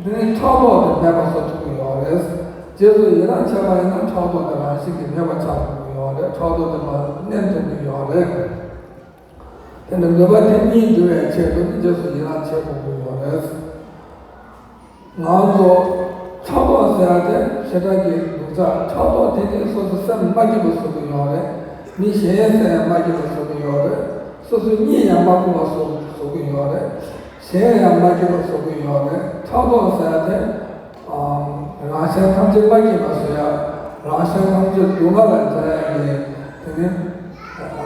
དེ་ནས་ཕྲག་དོག་དེ་མེད་པ་བཟོ་ཐུབ་ཀྱི་ཡོད་རེད། རྗེས་སུ་ཡི་རང་བྱས་པ་ཡིན་ན་ཕྲག་དོག་དེ་རང་བཞིན་གྱིས་མེད་པ་ཆགས་ཐུབ་ཀྱི་ཡོད་རེད། ཕྲག་དོག་དེ་མར་མནན་ཐུབ་ཀྱི་ཡོད་རེད། དེ་ནས་ནུས་པ་དེ་གཉིས་འདུལ་བའི་ཆེད་དུ་ནི་རྗེས་སུ་ཡི་རང་བྱེད་དགོས་ཀྱི་ཡོད་རེད། ང་ཚོ་ཕྲག་དོག་ཟེར་ཡ་དེ་ཞེ་དྲག་གི་སྡུག་ཅག་ཕྲག་དོག་དེ་ནི་སོ་སོ་སེམས་མ་སྐྱིད་པ་བཟོ་གི་ཡོད་རེད། མི་གཞན་སེམས་ཡང་མ་སྐྱིད་པ་བཟོ་གི་ཡོད་རེད། སོ་སོའི་གཉིད་ཡང་མ་ཁུག་པ་བཟོ་བཟོ་གི་ཡོད་རེད། གཞན་ཡང་མ་སྐྱིད་པ་བཟོ་གི་ཡོད་རེད། ཕྲག་དོག་ཟེར་ཡ་དེ། ཨ། རང་གཞན་ཐམས་ཅད་མ་སྐྱིད་པ་བཟོ་ཡ། རང་གཞན་ཐམས་ཅད་སྡུག་བསྔལ་ལ་སྦྱར་ཡ་གི་དེ་ནི་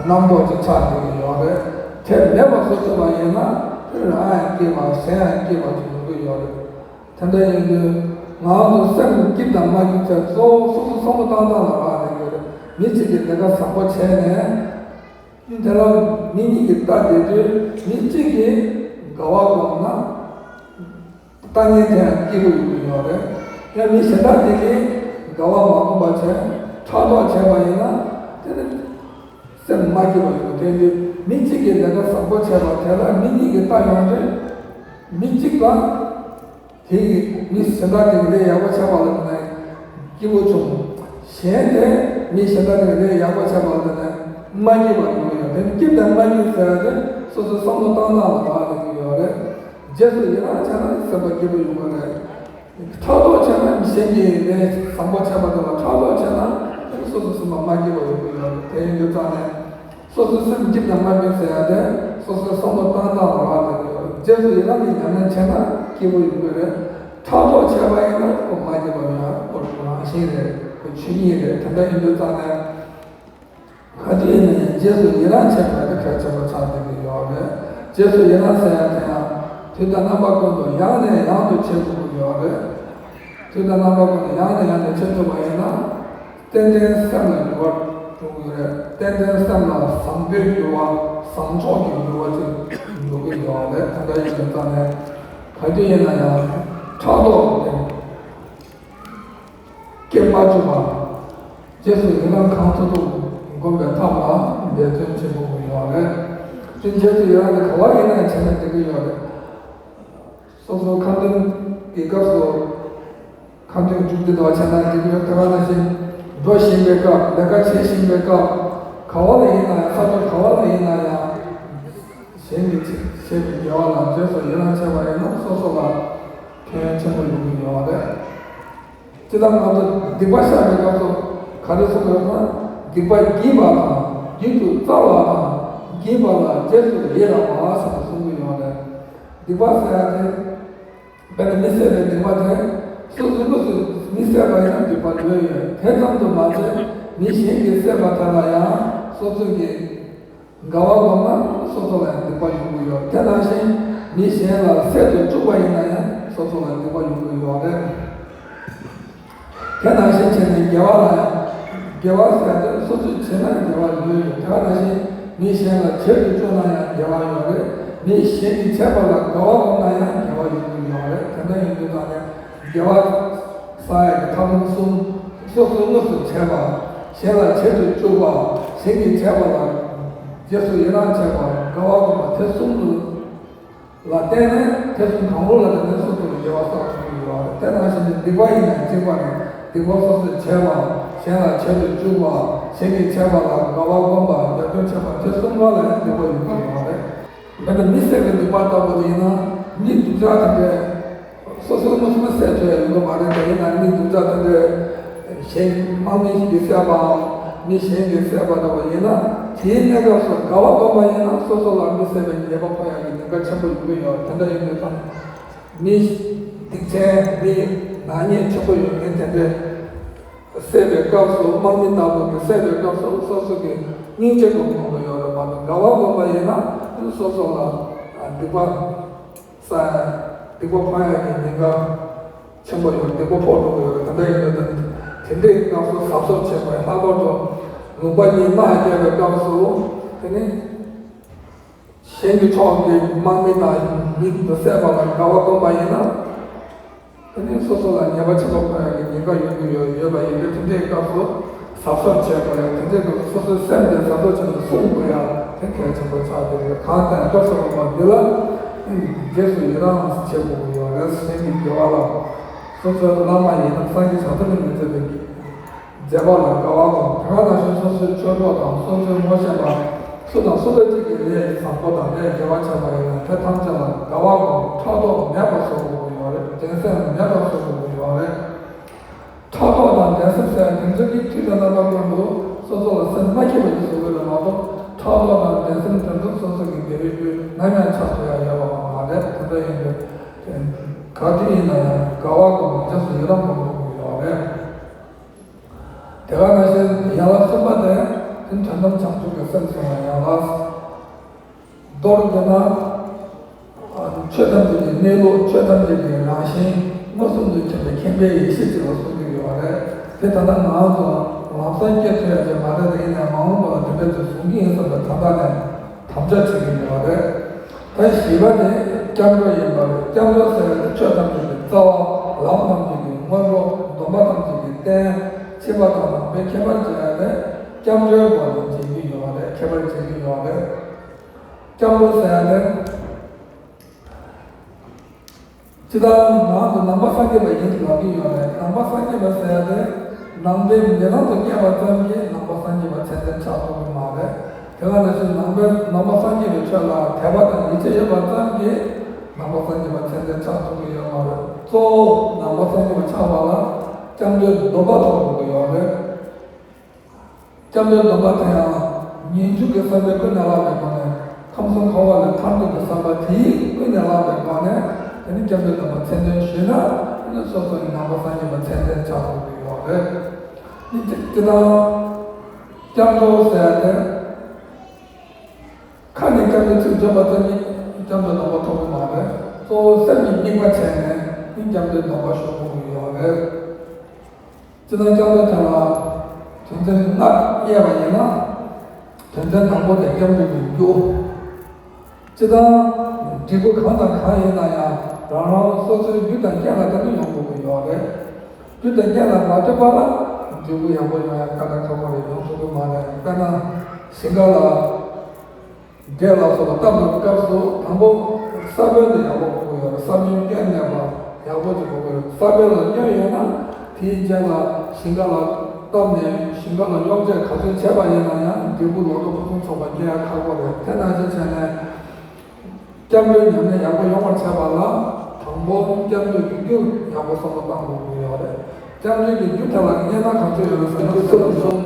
རྣམ་རྟོག་ཅིག་ཆགས་བསྡད་ཀྱི་ཡོད་རེད། དེ་མེད་པ་བཟོ་ཐུབ་པ་ཡིན་ན་དེ་རང་ཡང་སྐྱིད་པ། གཞན་ཡང་སྐྱིད་པ་ཅིག་ཡོང་གི་ཡོད་རེད། དེ་འདྲ་ཡིན་དུས་ང་ཚོ་སེམས་སྐྱིད་དང་མ་སྐྱིད་ཚེ་གཙོ་བོ་སོ་སོ་བསམ་བློ་བཏང་སྟངས་ལ་རག་ལས་ཀྱི་ཡོད་རེད། མི་གཅིག་གིས་ལས་ཀ་བཟང་པོ་བྱས་ནས། དེ་ལ་མི་གཉིས་ཀྱིས་ལྟ་བསྡད་དུས་མི་གཅིག་གིས་དགའ་བ་སྒོམ་ན། ལྟ་མཁན་དེ་ཡང་སྐྱིད་པོ་ཡོང་གི་ཡོད་རེད། ཡང་མི་གཞན་དག་དེ་གིས་དགའ་བ་མ་སྒོམ་པ་བྱས། ཕྲག་དོག་བྱས་པ་ཡིན་ན་དེ་ནི་སེམས་མ་སྐྱིད་པ་ཡོང་གི། དེ་ཡིན་དུས་མི་གཅིག་གིས་ལས་ཀ་བཟང་པོ་བྱས་པ་དེ་ལ་མི་གཉིས་ཀྱིས་ལྟ་ཡོང་དུས། མི་གཅིག་ལ་དེ་གིས་མི་གཞན་དག་དེ་གིས་ལས་ཡག་པོ་བྱས་པ་ལ་བརྟེན་ནས་སྐྱིད་པོ་བྱུང་། གཞན་དེ་མི་གཞན་དག་དེ་གིས་ལས་ཡག་པོ་བྱས་པ་ལ་བརྟེན་ནས་མ་སྐྱིད་པ་ཡོང་གི་ཡོད། དེ་ནི་སྐྱིད་དང་མ་སྐྱིད་ཟེར་ཡ་དེ་སོ་སོའི་བསམ་བློ་བཏང་སྟངས་ལ་རག་ལས་ཀྱི་ཡོད་རེད། རྗེས་སུ་ཡི་རང་བྱས་ན་སེམས་པ་སྐྱིད་པོ་ཡོང་གི་རེད། ཕྲག་དོག་བྱས་ན་གཞན་གྱིས་ལས་བཟང་པོ་བྱས་པ་དེ་ལ་ཕྲག་དོག་བྱས་ན་དེ་ནི་སོ་སོའི་སེམས་པ་མ་སྐྱིད་པ་ཡོང་གི་ཡོད་རེད། དེ་ཡིན་དུས་ཙང་ནས། སོ་སོའི་སེམས་སྐྱིད་དང་མ་སྐྱིད་ཟེར་ཡ་དེ་སོ་སོའི་བསམ་བློ་བཏང་སྟངས་ལ་རག་ལས་ཀྱི་ཡོད་རེད། རྗེས་སུ་ཡི་རང་གི་ཉམས་ལེན་བྱས་ན་སྐྱིད་པོ་ཡོང་གི་རེད། ཕྲག་དོག་བྱས་པ་ཡིན་ན་ཁོ་མ་སྐྱིད་པ་ཡོང་ཡ་ཁོ་རང་བཞིན་རེད། ཁོ་ཆོས་ཉིད་རེད། དེ་འདྲ་ཡིན་དུས་ཙང་ནས། ག་དུས་ཡིན་ན་ཡང་རྗེས་སུ་ཡི་རང་བྱེད་དགོས་པ་དེ་གལ་ཆེན་པོ་ཆགས་བསྡད་ཀྱི་ཡོད་རེད། རྗེས་སུ་ཡི་རང་ཟེར་ཡ་དེ་ཡང་དུས་དང་རྣམ་པ་ཀུན་ཏུ་ཡང་ནས་ཡང་དུ་བྱེད་དགོས་ཀྱི་ཡོད་རེད། དུས་དང་རྣམ་པ་ཀུན་ཏུ་ཡང་ནས་ཡང་དུ་བྱེད་ཐུབ་པ་ཡིན་ན། ཏན་ཏན་སེམས་ལ་འགྱུར་བ་འགྲོ་གི་རེད། ཏན་ཏན་སེམས་ལ་བཟང་པོའི་འགྱུར་བ་བཟང་ཕྱོགས་ཀྱི་འགྱུར་བ་ཅིག་འགྲོ་གི་ཡོད་རེད། དེ་འདྲ་ཡིན་པའི་ཐོག་ནས་ག་དུས་ཡིན་ན་ཡང་ཕྲག་དོག་དེ་སྐྱེ་མ་བཅུག་པ། རྗེས་སུ་ཡི་རང་གང་ཐུབ་ཐུབ་སྒོམ་པའི་ཐབས་ལ་འབད་བརྩོན་བྱེད་དགོས་ཀྱི་ཡོད་རེད། དེ་རྗེས་སུ་ཡི་རང་དེ་ག་བ་ཡིན་ན་ཡང་བྱས་ན་འགྲིག་གི་ཡོད་རེད། སོ་སོ་ཁ་འདོན་གྱི་སྐབས་སུ། ཁ་འདོན་མཇུག་སྒྲིལ་དུ་བྱས་ན་འགྲིག་ཡོད། དེ་ག་ནང་བཞིན་འགྲོ་བཞིན་པའི་སྐབས། ལས་ཀ་བྱེད་བཞིན་པའི་སྐབས། ག་བ་ལ་ཡིན་ན་ཡང་། ས་ཕྱོགས་ག་བ་ལ་ཡིན་ན་ཡང་། གཞན་གྱིས་བྱས་པའི་དགེ་བ་ལ་རྗེས་སུ་ཡི་རང་བྱས་པ་ཡིན་ན་སོ་སོ་ལ་ཕན་ཡོན་ཆེན་པོ་ཡོང་གི་ཡོད་རེད། སྤྱིར་བཏང་ང་ཚོ་སྡིག་པ་བཤགས་པའི་སྐབས་སུ་ག་རེ་གསུངས་ཡོད་ན། སྡིག་པ་བགྱིས་པ་དང་། བགྱིད་དུ་སྩལ་བ་དང་། བགྱིས་པ་ལ་རྗེས་སུ་ཡི་རང་བ་ཟེར་ནས་གསུང་གི་ཡོད་རེད། སྡིག་པ་ཟེར་ཡ་དེ། དཔེར་ན་མི་བསད་པའི་སྡིག་པ་དེ། སོ་སོའི་དངོས་སུ་མི་བསད་པ་ཡིན་ན་སྡིག་པ་ལོས་ཡོད། དེ་ཙམ་དུ་མ་ཟད་མི་གཞན་གྱིས་བསད་པ་དེ་ལ་ཡང་སོ་སོ་གིས་དགའ་བ་སྒོམ་ན་སོ་སོ་ལ་ཡང་སྡིག་པ་ཡོང་གི་ཡོད། དེ་ནང་བཞིན་མི་གཞན་ལ་བསད་དུ་བཅུག་པ་ཡིན་ན་ཡང་སོ་སོ་ལ་སྡིག་པ་ཡོང་གི་ཡོད་རེད། དེ་ནང་བཞིན་བྱས་ནས་དགེ་བ་ལ་ཡང་། དགེ་བ་ཟེར་ཡ་དེ་སོ་སོས་བྱས་ན་དགེ་བ་ལོས་ཡོད། དེ་ག་ནང་བཞིན་མི་གཞན་ལ་བྱེད་དུ་བཅུག་ན་ཡང་དགེ་བ་ཡོད་རེད། མི་གཞན་གྱིས་བྱས་པ་ལ་དགའ་བ་སྒོམ་ན་ཡང་དགེ་བ་ཡོང་གི་ཡོད་རེད། དེ་འདྲ་ཡིན་དུས་ད་ནས་དགེ་བ་བསགས་ཡ་གི་ཐབས་ལམ་གསུམ། སོ་སོས་དངོས་སུ་བྱས་པ། གཞན་ལ་བྱེད་དུ་བཅུག་པ། གཞན་གྱིས་བྱས་པ་ལ་རྗེས་སུ་ཡི་རང་བྱས་པ། དགའ་བ་སྒོམ་པ། དེ་གསུམ་དུ་ལ་བརྟེན་ནས། དེ་གསུམ་གང་རུང་ལ་བརྟེན་ནས་སོ་སོ་ལ་དགེ་བ་བསགས་ཐུབ་ཀྱི་ཡོད་རེད། དེ་ནང་བཞིན་དུ་སྡིག་པ་ཡིན་ན་གཅིག་པ་ནས་སྡིག་པ་སོ་སོས་བྱས་པ། གཞན་ལ་བྱེད་དུ་བཅུག་པ། གཞན་གྱིས་བྱས་པ་ལ་དགའ་བ་སྒོམ་པ། འབད་བརྩོན་བྱེད་པ། དེ་གསུམ་ཀ་ལ་ཡང་སྡིག་པ་ཡོང་གི་ཡོད་རེད། དཔེར་ན་མི་བསད་པའི་སྡིག་པ་ལྟ་བུ་དེ་ཡིན་ན། མི་སྡུག་ཅག་དེ་འདྲས་སོ་སོའི་མི་སེམས་བསད་ཆོག་ཡ་ཡོང་གི་མ་རེད། དེ་ཡིན་ན་མི་སྡུག་ཅག་དེ་འདྲས་གཞན་དམག་མི་ཞིག་གིས་བསད་པའམ་མི་གཞན་གྱིས་བསད་པ་འདྲ་བ་ཡིན་ན། དེའི་གནས་སྐབས་སུ་དགའ་བ་སྒོམ་པ་ཡིན་ན་སོ་སོ་ལ་མི་བསད་པའི་ཉེས་པ་ཕོག་ཡ་གི་ཉེན་ཁ་ཆེན་པོ་ཡོང་གི་ཡོད། དེ་འདྲ་ཡིན་དུས་ཙང་། མི་སྡིག་ཅན། མི་ནག་ཉེས་ཆེན་པོ་ཡོད་མཁན་དེ་འདྲས་བསད་པའི་སྐབས་སུ། དམག་མི་ལྟ་བུ་གིས་བསད་པའི་སྐབས་སུ་སོ་སོ་གིས་སྙིང་རྗེ་སྒོམ་དགོས་ཀྱི་ཡོད་རེད་མ་གཏོགས། དགའ་བ་སྒོམ་པ་ཡིན་ན་སོ་སོ་ལ་སྡིག་པ་བསགས་ཡ། སྡིག་པ་ཕོག་ཡ་གི་ཉེན་ཁ་ཆེན་པོ་ཡོད། སྡིག་པ་ཕོག་འགྲོ་གི་ཡོད་རེད། དེ་འདྲ་ཡིན་དུས་དེ་འདྲའི་སྐབས་སུ་གཟབ་གཟབ་བྱེད་དགོས། ལྷག་པར་དུ་ལུང་པ་གཉིས་དམག་རྒྱག་པའི་སྐབས་སུ། དེ་ནི་གཞན་གྱི་ཕྱོགས་ཀྱི་དམག་མི་དང་མི་དེ་ཚོ་བསད་པ་ལ་དགའ་བ་སྒོམ་པ་ཡིན་ན། དེ་ནི་སོ་སོ་ལ་ཉེས་པ་ཆེན་པོ་ཕོག་ཡ་གི་ཉེན་ཁ་ཡོང་གི་ཡོད་ཡོད་པ་ཡིན་དུས། དེ་འདྲའི་སྐབས་སུ་གཟབ་གཟབ་བྱེད་དགོས་རེད། དེ་འདྲའི་སྐབས་སུ་སོ་སོའི་སེམས་དེ་གཟབ་གཟབ་བྱས་ནས་བསྲུང་དགོས་ཡ་དེ་གལ་ཆེན་པོ་ཆགས་ཀྱི་རེད། གང་ལྟར་སྐབས་སུ་བབ་པ་འདི་ལ་རྗེས་སུ་ཡི་རང་བྱེད་དགོས་ཀྱི་ཡོད་རེད། གཞན་གྱི་དགེ་བ་ལ། སོ་སོའི་བླ་མ་ཡིན་ན་སངས་རྒྱས་བྱང་སེམས་ལ་མི་མཛད་པའི་མཛད་པ་ལ་དགའ་བ་དང་། དེ་ག་ནང་བཞིན་སོ་སོའི་ཆོས་གྲོགས་དང་སོ་སོའི་ངོ་ཤེས་པ་སུ་དང་སུ་དང་གཅིག་གིས་ལས་བཟང་པོ་དང་ལས་དགེ་བ་བྱས་པ་ཡིན་ན་དེ་ཐམས་ཅད་ལ་དགའ་བ་དང་ཕྲག་དོག་མེད་པར་བཟོ་དགོས་ཀྱི་ཡོད་རེད། འགྲན་སེམས་མེད་པར་བཟོ་དགོས་ཀྱི་ཡོད་རེད། ཕྲག་དོག་དང་འགྲན་སེམས་ཟེར་དེ་ཚོ་གིས་དུས་དང་རྣམ་པ་ཀུན་ཏུ་སོ་སོ་ལ་སེམས་མ་སྐྱིད་པ་ཞིག་བཟོ་གི་རེད་མ་གཏོགས། ཕྲག་དོག་དང་འགྲན་སེམས་དེ་ཚོ་སོ་སོ་གི་འབྲས་བུ་ནམ་ཡང་ཆགས་ཐུབ་ཡ་ཡོད་པ་མ་རེད། དེ་འདྲ་ཡིན་དུས་ག་དུས་ཡིན་ན་ཡང་དགའ་བ་དང་རྗེས་སུ་ཡི་རང་སྒོམ་དགོས་ཀྱི་ཡོད་རེད། དེ་ག་ནང་བཞིན་ཡན་ལག་གསུམ་པ་དེ་དོན་དམ་བྱང་ཆུབ་ཀྱི་སེམས་སོང་བ་ཡན་ལག་མདོར་བསྡུ་ན། ཆོས་ཐམས་ཅད་ཀྱི་གནས་ལུགས། ཆོས་ཐམས་ཅད་ཀྱི་རང་བཞིན་མངོན་སུམ་དུ་མཁྱེན་པའི་མཁྱེན་པའི་ཡེ་ཤེས་ཅིག་ལ་གསུངས་ཀྱི་ཡོད་རེད། དེ་ད་ལྟ་ང་ཚོ་ལམ་སང་སྐྱེ་ཐུབ་ཡ་ཅིག་མ་རེད། དེ་ཡིན་ནའང་མ་འོངས་པ་ལ་དེ་འདྲ་ཅིག་བཟུང་གི་ཡིན་བསམ་པའི་ཐ་ལྟ་ནས་དམ་བཅའ་བྱེད་ཀྱི་ཡོད་རེད། ད་བཞི་པ་དེ་སྐྱབས་འགྲོ་ཡིན་པ་རེད། སྐྱབས་འགྲོ་ཟེར་བ་དེ་ཆོས་ཐམས་ཅད་ཀྱི་རྩ་བ། ལམ་ཐམས་ཅད་ཀྱི་སྔོན་འགྲོ། སྡོམ་པ་ཐམས་ཅད་ཀྱི་རྟེན། ཕྱི་པ་དང་ནང་པའི་ཁྱད་པར་འབྱེད་ཡ་དེ་སྐྱབས་འགྲོའི་སྒོ་ནས་འབྱེད་ཀྱི་ཡོད་རེད། ཁྱད་པར་འབྱེད་ཀྱི་ཡོད་རེད། སྐྱབས་འགྲོ་ཟེར་ཡ་དེ། སྤྱིར་བཏང་ང་ཚོ་ནང་པ་སངས་རྒྱས་པ་ཡིན་ལབ་ཀྱི་ཡོད་རེད། ནང་པ་སངས་རྒྱས་པ་ཟེར་ཡ་དེ་ནང་པའི་མེ་ལོང་དུ་བསྙལ་བ་ཙམ་གྱིས་ནང་པ་སངས་རྒྱས་པ་ཚད་ལྡན་ཆགས་ཐུབ་ཀྱི་མ་རེད། དེ་ག་ནང་བཞིན་ནང་པའི་ནང་པ་སངས་རྒྱས་པའི་ཆོས་ལ་དད་པ་དང་ཡིད་ཆེས་ཡོད་པ་ཙམ་གྱིས་ནང་པ་སངས་རྒྱས་པ་ཚད་ལྡན་ཆགས་ཐུབ་ཀྱི་ཡོད་མ་རེད། གཙོ་བོ་ནང་པ་སངས་རྒྱས་པ་ཆགས་པ་ལ་སྐྱབས་འགྲོའི་སྡོམ་པ་ཐོབ་དགོས་ཀྱི་ཡོད་རེད། སྐྱབས་འགྲོའི་སྡོམ་པ་དེ་ཡང་ངེས་འབྱུང་གི་བསམ་པས་ཀུན་ནས་བསླངས་པའི་སྒོ་ནས། ཁམས་གསུམ་འཁོར་བ་ལས་ཐར་འདོད་ཀྱི་བསམ་པ་དེས་ཀུན་ནས་བསླངས་པའི་སྒོ་ནས། དེ་ནི་སྐྱབས་འགྲོའི་སྡོམ་པ་ཚད་ལྡན་ཞུས་ན། དེ་ནི་སོ་སོ་ཡི་ནང་པ་སངས་རྒྱས་པ་ཚད་ལྡན་ཆགས་ཐུབ་ཀྱི་ཡོད་རེད། ནི་དེ་དེ་དང་། སྐྱབས་འགྲོ་ཟེར་ཡ་དེ། ཁ་ནས་སྐྱབས་འགྲོའི་ཚིག་བརྗོད་པ་ཙམ་གྱིས་སྐྱབས་འགྲོའི་སྡོམ་པ་ཐོབ་ཀྱི་མ་རེད། གཙོ་བོ་སེམས་ཀྱི་དམིགས་པ་བྱས་ནས། སྐྱབས་འགྲོའི་སྡོམ་པ་ཞུ་དགོས་ཀྱི་ཡོད་རེད། སྤྱིར་བཏང་སྐྱབས་འགྲོའི་ཐད་ལ་དོན་ཚན་ལྔ་དབྱེ་བ་ཡིན་ན། དོན་ཚན་དང་པོ་དེ་སྐྱབས་འགྲོ་གི་རྒྱུ། སྤྱིར་བཏང་འབྲས་བུ་གང་དང་གང་ཡིན་ན་ཡང་རང་རང་སོ་སོའི་རྒྱུ་དང་རྐྱེན་ལ་བརྟེན་ནས་ཡོང་དགོས་ཀྱི་ཡོད་རེད། རྒྱུ་དང་རྐྱེན་ལ་མ་ལྟོས་པ་ལ་འབྲས་བུ་ཡག་པོ་ཡོང་ཡ་དཀའ་ལས་ཁག་པོ་རེད། ཡོང་ཐུབ་ཀྱི་མ་རེད། དཔེར་ན་ཞིང་ཁ་ལ། འབྲས་ལ་སོགས་པ་བཏབ་པའི་སྐབས་སུ་དང་པོ་ས་བོན་དེ་ཡག་པོ་དགོས་ཀྱི་ཡོད་རེད། ས་བོན་སྐྱོན་མེད་པ་ཡག་པོ་ཅིག་དགོས་ཀྱི་རེད། ས་བོན་ལ་སྐྱོན་ཡོད་ན་དེའི་རྗེས་ལ་ཞིང་ཁ་ལ་བཏབ་ནས་ཞིང་ཁ་ལ་གཡོག་བྱེད་ག་ཚོད་བྱས་པ་ཡིན་ན་ཡང་འབྲས་བུ་ལོ་ཏོག་ཕུན་སུམ་ཚོགས་པ་སྐྱེ་ཡ་ཁག་པོ་རེད། དེ་ནང་བཞིན་བྱས་ནས། སྐྱབས་འགྲོའི་ཉམས་ལེན་ཡག་པོ་ཡོང་བར་བྱེད་པ་ལ་དང་པོ་སྐྱབས་འགྲོ་གི་རྒྱུ་ཡག་པོ་བསམ་བློ་བཏང་དགོས་ཀྱི་ཡོད་རེད། སྐྱབས་འགྲོའི་གི་རྒྱུ་དེ་ལ་དབྱེ་ན་ག་ཚོད་ཡོད་རེད་ཟེར་ན་གསུམ་གསུམ།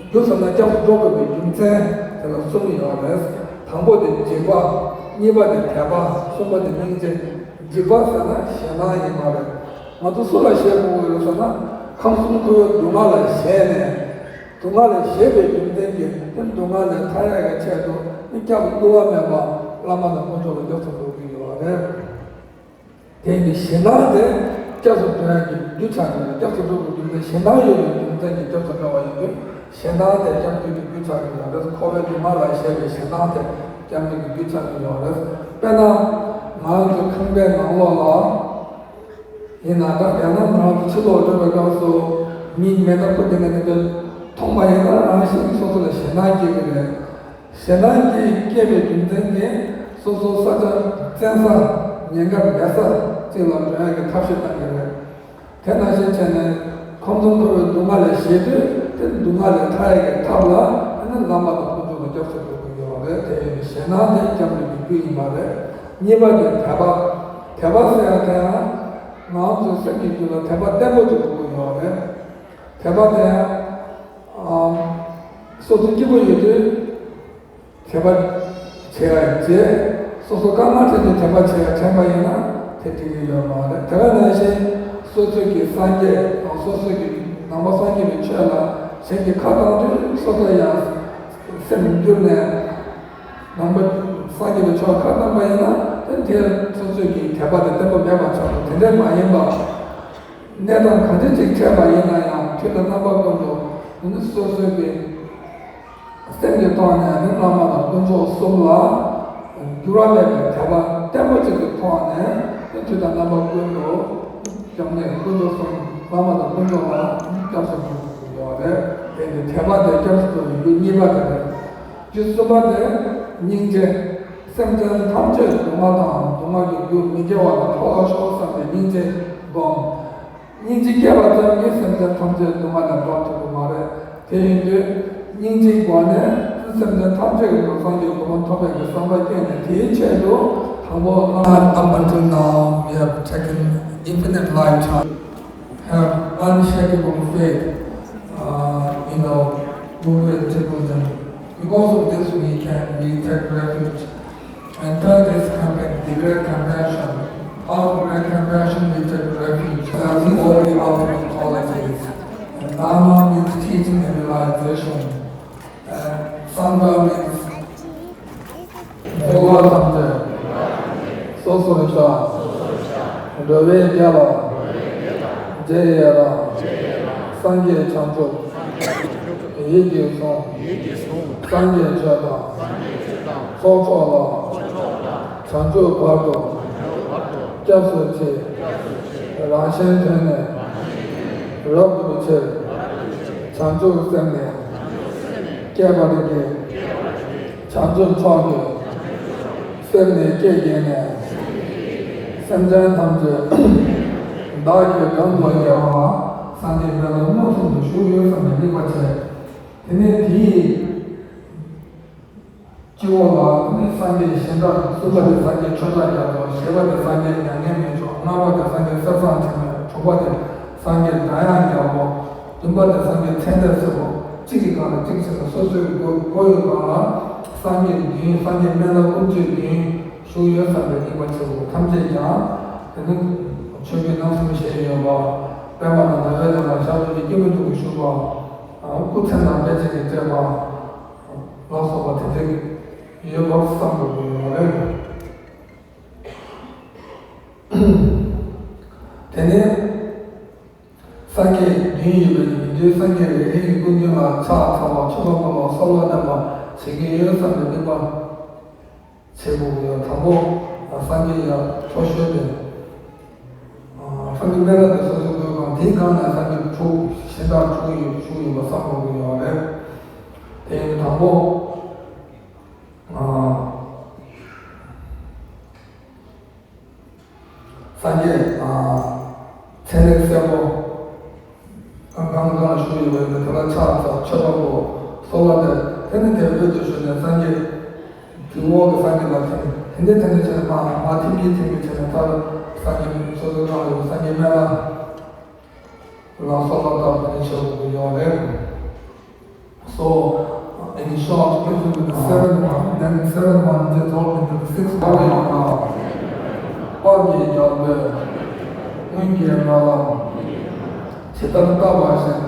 རྒྱུ་ཟེར་ན་སྐྱབས་སུ་འགྲོ་དགོས་པའི་རྒྱུ་མཚན་དེ་ལ་གསུམ་ཡོད་རེད། དང་པོ་དེ་འཇིགས་པ། གཉིས་པ་དེ་དད་པ། གསུམ་པ་དེ་སྙིང་རྗེ། འཇིགས་པ་ཟེར་ན་ཞེད་སྣང་ཡིན་པ་རེད། ང་ཚོ་སུ་ལ་ཞེད་དགོས་ཀྱི་རེད་ཟེར་ན་ཁམས་གསུམ་འཁོར་བའི་སྡུག་བསྔལ་ལ་ཞེད་ནས། སྡུག་བསྔལ་ལས་ཞེད་པའི་རྒྱུ་མཚན་གྱིས་དེ་སྡུག་བསྔལ་ལས་ཐར་ཡག་གི་ཆེད་དུ་ནི་སྐྱབས་བསླུ་བ་མེད་པ་བླ་མ་དང་དཀོན་མཆོག་ལ་སྐྱབས་སུ་འགྲོ་གི་ཡོད་རེད། དེ་ནི་ཞེད་སྣང་དེ་སྐྱབས་སུ་འགྲོ་ཡག་གི་རྒྱུ་ཆགས་ཀྱི་རེད། སྐྱབས་སུ་འགྲོ་དགོས་རྒྱུ་མཚན་ཞེད་སྣང་ཡོད་པའི་རྒྱུ་མཚན་གྱིས་སྐྱབས་སུ་འགྲོ་བ་ཡིན་དུས་ཞེད་སྣང་དེ་སྐྱབས་འགྲོ་གི་རྒྱུ་ཆགས་ཀྱི་ཡོད་རེད། འཁོར་བའི་སྡུག་བསྔལ་ལ་ཞེད་པའི་ཞེད་སྣང་དེ་སྐྱབས་འགྲོ་གི་རྒྱུ་ཆགས་ཀྱི་ཡོད་རེད། དཔེར་ན་ང་ཚོ་ཁང་པའི་ནང་ལོགས་ལ། ཡིན་ན་ད་རྒྱ་ནག་ནང་དུ་ཕྱི་ལོགས་འགྲོ་བའི་སྐབས་སུ་མི་མེ་མདའ་ཁུ་དེ་ནས་དེ་འདྲ་མཐོང་པ་ཡིན་ན་རང་བཞིན་གྱིས་སོ་སོ་ལ་ཞེད་སྣང་སྐྱེ་གི་རེད། ཞེད་སྣང་གིས་སྐྱེས་པའི་རྒྱུ་མཚན་གྱིས་སོ་སོ་ས་ཆ་བཙན་ས་ཉེན་ཁ་མེད་ས་གཅིག་ལ་འགྲོ་ཡག་གི་ཐབས་ཤེས་གཏང་གི་རེད། དེ་ནང་བཞིན་བྱས་ནས་ཁམས་གསུམ་འཁོར་བའི་སྡུག་བསྔལ་ལས་ཞེད་དུས་དེ་སྡུག་བསྔལ་ལས་ཐར་ཡག་གི་ཐབས་ལ་དེ་ནི་བླ་མ་དང་དཀོན་མཆོག་ལ་སྐྱབས་སུ་འགྲོ་དགོས་ཀྱི་ཡོད་རེད། དེ་ཡིན་ཞེད་སྣང་དེ་སྐྱབས་འགྲོ་གི་རྒྱུ་ཡིན་པ་རེད། གཉིས་པ་དེ་དད་པ། དད་པ་ཟེར་ཡག་དེ་ཡང་ང་ཚོའི་སེམས་ཀྱི་རྒྱུད་ལ་དད་པ་བརྟན་པོ་ཅིག་དགོས་ཀྱི་ཡོད་རེད། དད་པ་དེ་ཡང་སོ་སོ་སྐྱིད་པོ་ཡོད་དུས་དད་པ་བྱེད་ཡག་བྱས། སོ་སོ་དཀའ་ངལ་འཕྲད་དུས་དད་པ་བྱེད་ཡག་དྲན་པ་ཡིན་ན་དེ་འགྲིག་གི་ཡོད་མ་རེད། དེ་ག་ནང་བཞིན་སོ་སོ་གི་སངས་རྒྱས་དང་སོ་སོ་གི་ནང་པ་སངས་རྒྱས་པའི་ཆོས་ལ་གཞན་གྱིས་ཁ་བཏང་དུས་སོ་སོ་ཡང་སེམས་འགྱུར་ནས། ནང་པ་སངས་རྒྱས་པའི་ཆོས་ཁ་བཏང་པ་ཡིན་ན་དེ་དེར་སོ་སོའི་གི་དད་པ་དེ་བརྟན་པོ་མེད་པ་ཆགས་འགྲོ། དེ་འདྲ་མ་ཡིན་པ། གནས་སྟངས་གང་འདྲ་ཅིག་འཕྲད་པ་ཡིན་ན་ཡང་དུས་ལ་རྣམ་པ་ཀུན་ཏུ་འདི་ནི་སོ་སོའི་གི་སེམས་ཀྱི་ཐོག་ནས་ནི་བླ་མ་དང་དཀོན་མཆོག་གསུམ་ལ་འགྱུར་བ་མེད་པའི་དད་པ་བརྟན་པོ་ཅིག་གི་ཐོག་ནས་དེ་དུས་དང་རྣམ་པ་ཀུན་ཏུ་སྐྱབས་གནས་དཀོན་མཆོག་གསུམ་བླ་མ་དང་དཀོན་མཆོག་ལ་སྐྱབས་སུ་འགྲོ་དགོས་ཀྱི་ཡོད་རེད། དེ་ནི་དད་པ་དེ་སྐྱབས་སུ་འགྲོ་བའི་རྒྱུ་གཉིས་པ་དེ་རེད། རྒྱུ་གསུམ་པ་དེ་སྙིང་རྗེ། སེམས་ཅན་ཐམས་ཅད་སྡུག་བསྔལ་དང་སྡུག་བསྔལ་གྱི་རྒྱུ་མི་དགེ་བ་ལས་ཐར་བར་ཤོག་བསམ་པའི་སྙིང་རྗེ་སྒོམ། སྙིང་རྗེ་སྐྱེས་པ་ཙམ་གྱིས་སེམས་ཅན་ཐམས་ཅད་སྡུག་བསྔལ་ལས་སྒྲོལ་ཐུབ་ཀྱི་མ་རེད། དེ་ཡིན་དུས་སྙིང་རྗེའི་སྒོ་ནས་སེམས་ཅན་ཐམས་ཅད་ཀྱི་སངས་རྒྱས་གོ་འཕང་ཐོབ་པའི་གི་བསམ་པ་བསྐྱེད་ནས་དེའི་ཆེད་དུ་དང་པོ། Up until now, we have taken infinite lifetime, have unshakable faith, uh, in the Guru and Tribhuvan. Because of this, we can, we take refuge. And third is compa-, the great compassion. Out of great compassion, we take refuge. That's all the ultimate qualities. And Dhamma means teaching and realization. And Sangha means འཁོར་བ་ཐམས་ཅད་སོ་སོར་བཤགས། འགྲོ་བའི་དགེ་ལ་རྗེས་ཡི་རང་། སངས་རྒྱས་བྱང་ཆུབ་ཡིད་ཀྱིས་བཟུང་། སངས་རྒྱས་ཆོས་དང་ཚོགས་མཆོག་ལ། བྱང་ཆུབ་བར་དུ་སྐྱབས་སུ་མཆི། རང་གཞན་དོན་ནི་རབ་ཏུ་ཕྱེ། བྱང་ཆུབ་སེམས་ནི་བསྐྱེད་པར་བགྱི། བྱང་ཆུབ་མཆོག་གི་སེམས་ནི་བསྐྱེད་བགྱིས་ནས། སེམས་ཅན་ཐམས་ཅད་བདག་གིས་གང་དུ་བདེ་བ། སངས་རྒྱས་སྨན་བླ་མངོན་སུམ་དུ་བཞུགས་ཡོད་བསམ་པའི་དམིགས་པ་བྱས། དེ་ནས་དེའི་སྤྱི་བོ་ལ་ནི་སངས་རྒྱས་གཞན་གྲགས། གསུམ་པ་དེ་སངས་རྒྱས་ཆོས་གྲགས་རྒྱ་མཚོ། བཞི་པ་དེ་སངས་རྒྱས་མྱ་ངན་མེད་མཆོག། ལྔ་པ་དེ་སངས་རྒྱས་གསེར་ཟངས་དྲི་མེད། དྲུག་པ་དེ་སངས་རྒྱས་སྒྲ་དབྱངས་རྒྱལ་པོ། བདུན་པ་དེ་སངས་རྒྱས་ཚེ་འདས་སྲས་པོ། གཅིག་གི་སྒང་ལ་གཅིག་བྱས་ནས་སོ་སོའི་སྒོ་སྒོ་ཡི་སྒང་ལ་སངས་རྒྱས་བདུན། སངས་རྒྱས་སྨན་བླ་སྐུ་མཆེད་བདུན་བཞུགས་ཡོད་བསམ་པའི་དམིགས་པ་བྱེད་དགོས། ཐམས་ཅད་ཀྱང་དེ་ནི་ཆོས་ཀྱི་རྣམ་གསུམ་ཞེས་ཡོད་པ། པདྨ་དང་ནཱ་རོ་དང་ལ་ཞབས་ཏོག་གི་སྐྱེས་བུ་འདུ་བཞུགས་པ། སྐུ་ཚེ་ནང་པད་ཅིག་གིས་སྤྲས་པ་ལ་སོགས་པ་དེ་འདྲ་ཡོད་པར་བསམ་དགོས་ཀྱི་ཡོད་རེད། དེ་ནས་སངས་རྒྱས་བདུན་ཡོད་པའི་མི་འདུལ་སངས་རྒྱས་རེ་རེ་ཡི་སྐུ་མདུན་ལ་ཕྱག་འཚལ་བ། མཆོད་པ་ཕུལ་བ། གསོལ་བ་འདེབས་པ་བྱེད་ཀྱི་ཡོད་བསམ་པའི་དམིགས་པ་བྱེད་དགོས་ཀྱི་ཡོད། དང་པོ་སངས་རྒྱས་ཡར་མཆོད་ཞུས་ཏེ། སངས་རྒྱས་སྨན་བླ་དེ་སོ་སོའི་སྒོའི་སྒང་དེའི་སྒང་ནས་སངས་རྒྱས་དྲུག་གཞན་དག་དྲུག་ཡོད་བཞུགས་ཡོད་པ་བསམ་དགོས་ཀྱི་ཡོད་རེད། དེ་ཡིན་དུས་དང་པོ། སངས་རྒྱས་ཚད་ལྡན་སྲས་པོ་སྒང་སྒང་ལ་བཞུགས་ཡོད་པ་ཡིན་ན། དེ་ལ་ཕྱག་འཚལ། མཆོད་པ་ཕུལ། གསོལ་བ་འདེབས། དེ་ནས་དེ་འོད་དུ་ཞུ་ནས་སངས་རྒྱས་དེའི་འོག་གི་སངས་རྒྱས་ལ་ཐིམ། དེ་འདྲ་དེ་འདྲ་བྱས་ནས་མར་མར་ཐིམ་གྱིན་ཐིམ་གྱིན་བྱས་ནས། མཐར་སངས་རྒྱས་སོ་སོའི་སྒང་ལ་ཡོད་པའི་སངས་རྒྱས་སྨན་བླ་ལ་གསོལ་བ་བཏབ་ནས་བྱེད་དགོས་ཀྱི་ཡོད་རེད། So, in short, it will be the seventh one, then seventh one is told into the sixth one. དཔལ་གྱི་རྒྱལ་པོས་སྔོན་གྱི་སྨོན་ལམ་ཇི་ལྟར་བཏབ་པ་བཞིན།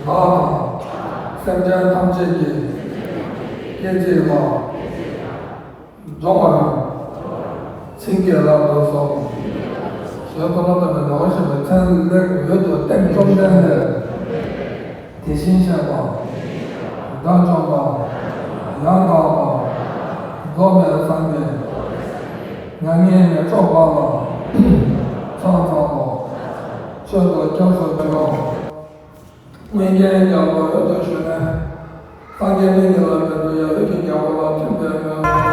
བདག་དང་སེམས་ཅན་ཐམས་ཅད་ཀྱི་སྐད་ཅིག་ལ་འབྱོངས་པ་རང་བྱིན་གྱིས་བརླབ་ཏུ་གསོལ། ཞེས་ཁོ་ན་བསྟོད་པའི་ནང་བཞིན་པའི་ཚད་ལྡན་འོད་དུ་སྟེང་བཅོམ་ལྡན་འདས་དེ་བཞིན་གཤེགས་པ་དགྲ་བཅོམ་པ་ཡང་དག་པར་རྫོགས་པའི་སངས་རྒྱས་མྱ་ངན་ལས་སྐྱོབ་པ་ལ་ཕྱག་འཚལ་ལོ། མཆོད་དོ་སྐྱབས་སུ་མཆིའོ། སྔོན་གྱི་རྒྱལ་པོ་འོད་དུ་ཞུ་ནས། སངས་རྒྱས་སྨན་གྱི་བླ་མའི་མདུན་ཡར་འོད་ཀྱི་རྒྱལ་པོ་ལ་ཐིམ་པའི་མོད། དེ་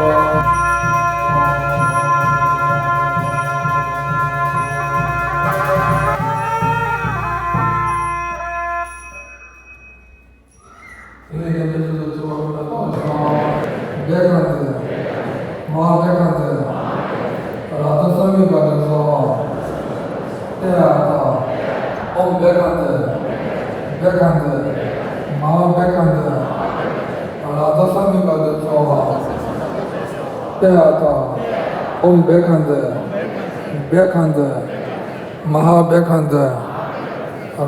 ནས་དགེ་འདུན་ཆོས་སུ་གསོལ་བ་ཕུལ་ཏེ་ཐོག་བཞག། བེ་ཁ་ཛི། མ་ཧཱ་བེ་ཁ་ཛི། རཱ་ཛ་སཾ་ཡུག་ག་ཏེ་སྭཱ་ཧཱ། ཏདྱ་ཐཱ། ཨོཾ་བེ་ཁ་ཛི། བེ་ཁ་ཛི། མ་ཧཱ་བེ་ཁ་ཛི། རཱ་ཛ་སཾ་ཡུག་ག་ཏེ་སྭཱ་ཧཱ། ཏདྱ་ཐཱ། ཨོཾ་བེ་ཁ་ཛི། བེ་ཁ་ཛི། མ་ཧཱ་བེ་ཁ་ཛི།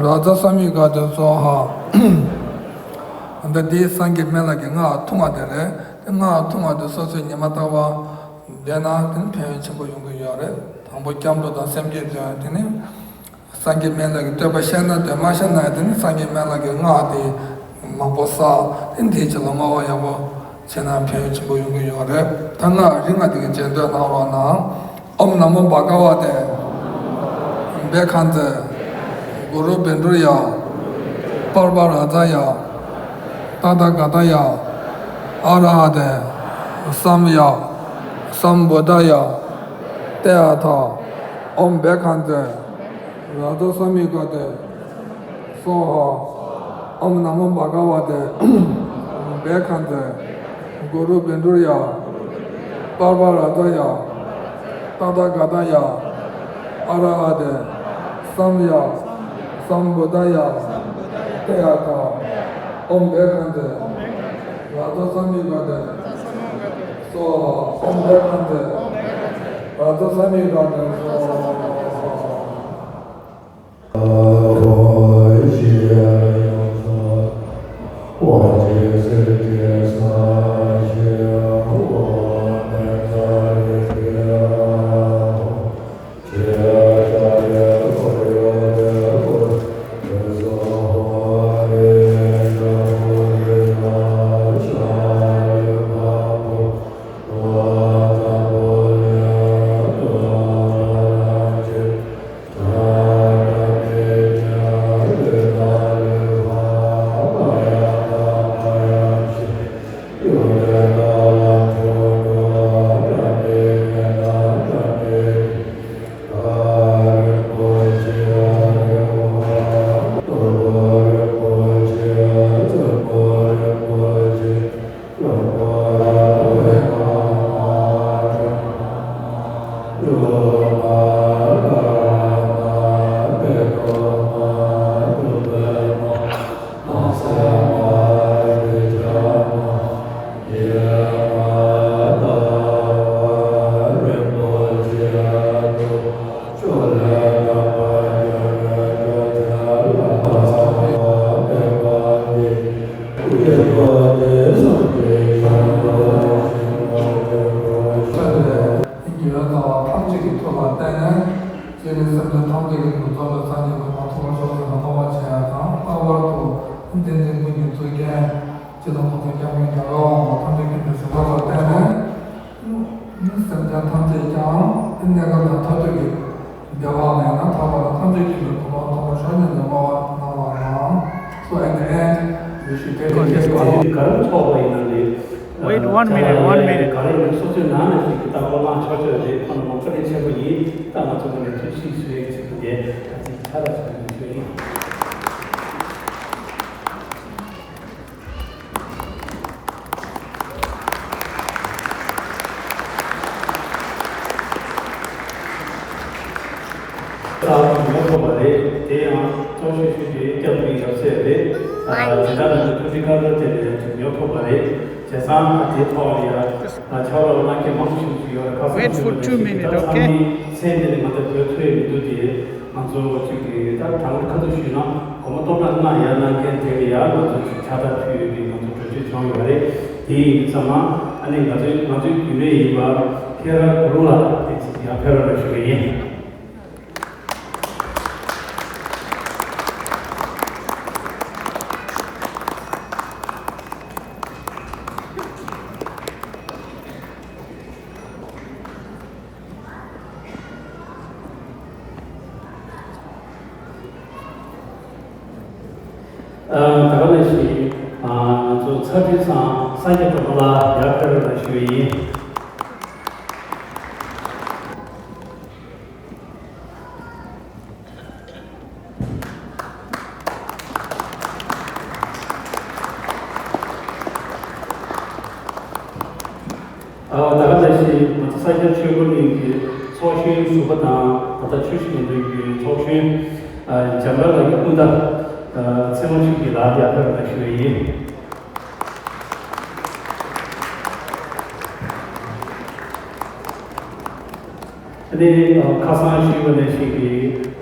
རཱ་ཛ་སཾ་ཡུག་ག་ཏེ་སྭཱ་ཧཱ། འདི་འདི་སངས་རྒྱས་སྨན་བླ་གི་སྔགས་ཐུང་བ་དེ་རེད། དེ་སྔགས་ཐུང་བ་དེ་སོ་སོས་ཉི་མ་རྟག་པར་བཟླས་ན་དེ་ནི་ཕན་ཡོན་ཆེན་པོ་ཡོང་གི་ཡོད་རེད། དང་པོ་སྐྱབས་འགྲོ་དང་སེམས་བསྐྱེད་དོན། དེ་ནི་སངས་རྒྱས་སྨན་བླ་གི་བསྟོད་པ་ཤེས་ན་དོན། མ་ཤེས་ན་དེ་ནི་སངས་རྒྱས་སྨན་བླ་གི་སྔགས་དེ་མང་པོ་བསགས། དེ་འདིའི་ཆེད་ལ་བསྔོ་བ་ཡག་པོ་བྱས་ན་ཕན་ཡོན་ཆེན་པོ་ཡོང་གི་ཡོད་རེད། ད་སྔགས་རིང་ང་དེ་གི་རྗེས་ཟློས་གནང་རོགས་གནང་། ཨོཾ་ན་མོ་བྷ་ག་ཝ་ཏེ། བེ་ཁ་ཛི། གུ་རུ་བཻ་ཌཱུརྱ། པར་པ་རཱ་ཛཱ་ཡ། ཏ་ཐཱ་ག་ཏཱ་ཡ། ཨ་ར་ཧ་ཏེ། སཾ་ཡ། སཾ་བུདྡྷཱ་ཡ། ཏདྱ་ཐཱ། ཨོཾ་བེ་ཁ་ཛི། རཱ་ཛ་སཾ་ཡུག་ག་ཏེ། སྭཱ་ཧཱ། ཨོཾ་ན་མོ་བྷ་ག་ཝ་ཏེ། བེ་ཁ་ཛི། གུ་རུ་བཻ་ཌཱུརྱ། པར་པ་རཱ་ཛཱ་ཡ། ཏ་ཐཱ་ག་ཏཱ་ཡ། ཨ་ར་ཧ་ཏེ། སཾ་ཡ། སཾ་བུདྡྷཱ་ཡ། ཏདྱ་ཐཱ། ཨོཾ་བེ་ཁ་ཛི། རཱ་ཛ་སཾ་ཡུག་ག་ཏེ། སྭཱ་ཧཱ། ཨོཾ་བེ་ཁ་ཛི། རཱ་ཛ་སཾ་ཡུག་ག་ཏེ། སྭཱ་ཧཱ། སེམས་ཅན་ཐམས་ཅད་ཀྱི་སྡུག་བསྔལ་ལས་སངས་རྒྱས་གོ་འཕང་ཐོབ་པར་ཤོག་ཟེར་ནས་སྨོན་ལམ་བྱེད་ཡ་དང་། ལྷག་པར་དུ་བསྟན་འཛིན་ཀུན་གྱི་གཙུག་རྒྱན་སྤྱི་ནོར་༸གོང་ས་༸སྐྱབས་མགོན་རྒྱལ་བ་དབང་པོ་ཐམས་ཅད་མཁྱེན་པའི་གཟིགས་པ་ལ་བརྟེན་ནས། སེམས་ཅན་ཐམས་ཅད་ཀྱང་གནས་སྐབས་དང་མཐར་ཐུག་གི་བདེ་བ་ལ་ཡང་ན་ཐར་པ་དང་ཐམས་ཅད་མཁྱེན་པའི་གོ་འཕང་ཐོབ་པར་ཤོག་སྙམ་དུ་སྨོན་ལམ་གནང་བ་དང་། So at the end, we should take a cake. ག་རེ་ཐོགས་པ་ཡིན་ན་ལས། Wait, one minute, one minute. ག་རེ་ཡིན་ན་སོ་སོའི་ནང་ནས་ཞིག་གི་ལྟ་བ་བླངས་ཆོག་ཆོག་རེད། ཁོ་ན་མ་བཀའ་དྲིན་ཆེན་པོ་ཡིན། ད་ང་ཚོ་ངོས་ནས་ཐུགས་རྗེ་ཆེ་ཞུ་ཡག་ཆེད་དུ་ངས་ད་ཅིག་ཆ་ར་ཆ་ར་ཞུ་ཡིན། རྩ་བ་ཉོ་ཐུབ་པ་རེད། དེ་ཡང་གཙོ་ཤོས་ཤོས་དེ་སྐྱབས་མགོན་ཡབ་སྲས་རེད། ཨ། དེ་ལྟར་ང་ཚོ་ཐུགས་རྗེ་བཀའ་དྲིན་དེ་ལས་ཡང་ཅིག་ཉོ་ཐུབ་པ་རེད། བྱས་ཙང་ཨ་དེ་ཐོག་ལ་ཡང་ཨ་ཕྱག་རོགས་གནང་མཁན་མང་པོ་ཞིག་ཞིག་ཡོད་རེད། ཁ་སང་Wait for ཞིག་ལ་two ཞིག་གིས་minute, ད་okay? ཚང་མའི་མཚན་དེ་ལས་ང་ཚོ་འབོད་ཐུབ་ཡས་མི་འདུག་སྟེ། ང་ཚོ་གཅིག་གིས་ད་དང་ཁ་ཐུག་ཞུས་ན་སྒོར་མོ་སྟོང་ཕྲག་ལྔ་ཡར་གནང་མཁན་དེ་ལ་ཡང་ང་ཚོ་ཕྱག་རྟགས་ཕུལ་ཡོད་པའི་ང་ཚོ་གྲོས་ཆོད་བྱུང་ཡོད་རེད། དེ་ཡིན་དུས་ཙམ་ལ་ཨ་ནི་ང་ཚོའི་ང་ཚོའི་རྒྱུན་ལས་ཡིན་པ་ཁེ་ར་གུ་རུ་ལགས་དེ་ཅིག་ཡར་ཕེབས་རོགས་གནང་ཞུ་གི་ཡིན། ཨ། ད་ག་ནང་བཞིན་ཨ་ང་ཚོ་ཚ་དྲོད་ཚང་སངས་རྒྱས་སྒྲོལ་མ་ལགས་ཡར་ཕེབས་རོགས་གནང་ཞུ་ཡི་ཡིན། ཨ། ད་ག་ནང་བཞིན་ང་ཚོ་ས་སྐྱ་ཆོས་འཁོར་གླིང་གི་ཚོགས་གཞོན་ཟུར་པ་དང་། ད་ལྟ་ཆུ་བཞི་ལྷུན་པོའི་ཚོགས་གཞོན། ཨ། འཇམ་དཀར་ལགས་ཀྱི་སྐུ་ཟླ། ཨ། ཚེ་དབང་ཆོས་སྐྱིད་ལགས་ཡར་ཕེབས་རོགས་གནང་ཞུ་ཡི་ཡིན། ཨ་ནི་ཁ་སང་ཞུས་པ་ནང་བཞིན་གྱི་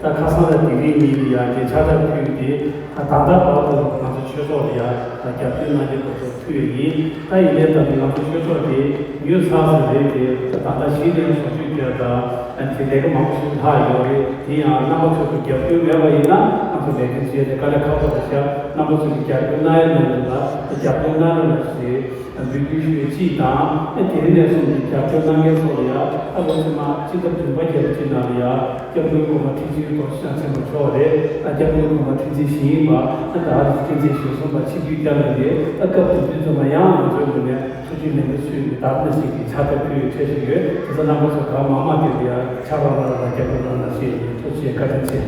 ད་ཁ་སང་ལ་དེ་རིང་ཉིན་ལ་ཡང་དེ་ཕྱག་རྟགས་ཕུལ་ཏེ། ད་ད་ལྟ་བར་དུ་ང་ཚོ་ཆོས་ཚོགས་ལ་ཡང་རྒྱབ་སྐྱོར་གནང་མཁན་སྐོར་ཚོ་ཕུལ་ཡོད་ཡིན། ད་ཡིན་ནའི་ད་ང་ཚོ་ཆོས་ཚོགས་དེ་ཉོས་ཚར་ཟིན་རེད་དེ། ད་ད་ལྟ་གཞི་ནས་བཟོ་བཅོས་བརྒྱབ་དང་། ཨ་ནི་དེ་ལས་ཀ་མང་པོ་ཞིག་ལྷག་ཡོད་རེད། དེ་ཡང་རྣམ་པ་ཚོ་གི་རྒྱབ་སྐྱོར་མེད་པ་ཡིན་ན་ང་ཚོ་ལས་དོན་བྱེད་ཡ་དེ་དཀའ་ལས་ཁག་པོ་རེད་ཤག་རྣམ་པ་ཚོ་གི་རྒྱབ་སྐྱོར་གནང་ཡ་ནང་ལ་རྒྱབ་སྐྱོར་གནང་རོགས་གནང་ཞེས། འབོད་སྐུལ་ཞུ་ཡ་གཅིག་དང་། ཨ་དེ་རིང་ནས་བཟུང་སྟེ་རྒྱབ་སྐྱོར་གནང་མཁན་ཚོ་ལ་ཡ། ཨ་ལོ་ཕྱི་མ་སྤྱི་ཟླ་བདུན་པ་བརྒྱད་པ་བཅུ་ནང་ལ་ཡ་སྐྱབས་མགོན་གོང་མ་ཁྲི་འཛིན་རྡོ་རྗེ་འཆང་ཆེན་པོ་མཆོག་རེད། ཨ་སྐྱབས་མགོན་གོང་མ་ཁྲི་འཛིན་ཞིག་ཡིན་པ། ཨ་ད་ཨ་རི་ཁྲི་འཛིན་ཞིག་གསུངས་པ་ཆིབས་བསྒྱུར་བསྐྱངས་ནས་རེད། ཨ་སྐབས་དེ་དུས་ཙམ་ལ་ཡང་ང་ཚོའི་ངོས་ནས་ཐུགས་རྗེ་ལེགས་འབུལ་ཞུས་ནས་ད་ནས་ཞིག་གི་ཕྱག་རྟགས་ཕུལ་ཡོད་འཕྲལ་ཞིག་ཡོད། དེ་ཚོ་རྣམ་པ་ཚོ་གང་མང་མང་དེ་ལ་ཡ་ཕྱག་རོགས་གནང་རོགས་གནང་། རྒྱབ་སྐྱོར་གནང་རོགས་ཞེས་ཐུགས་རྗེ་ཆེ། བཀའ་དྲིན་ཆེ།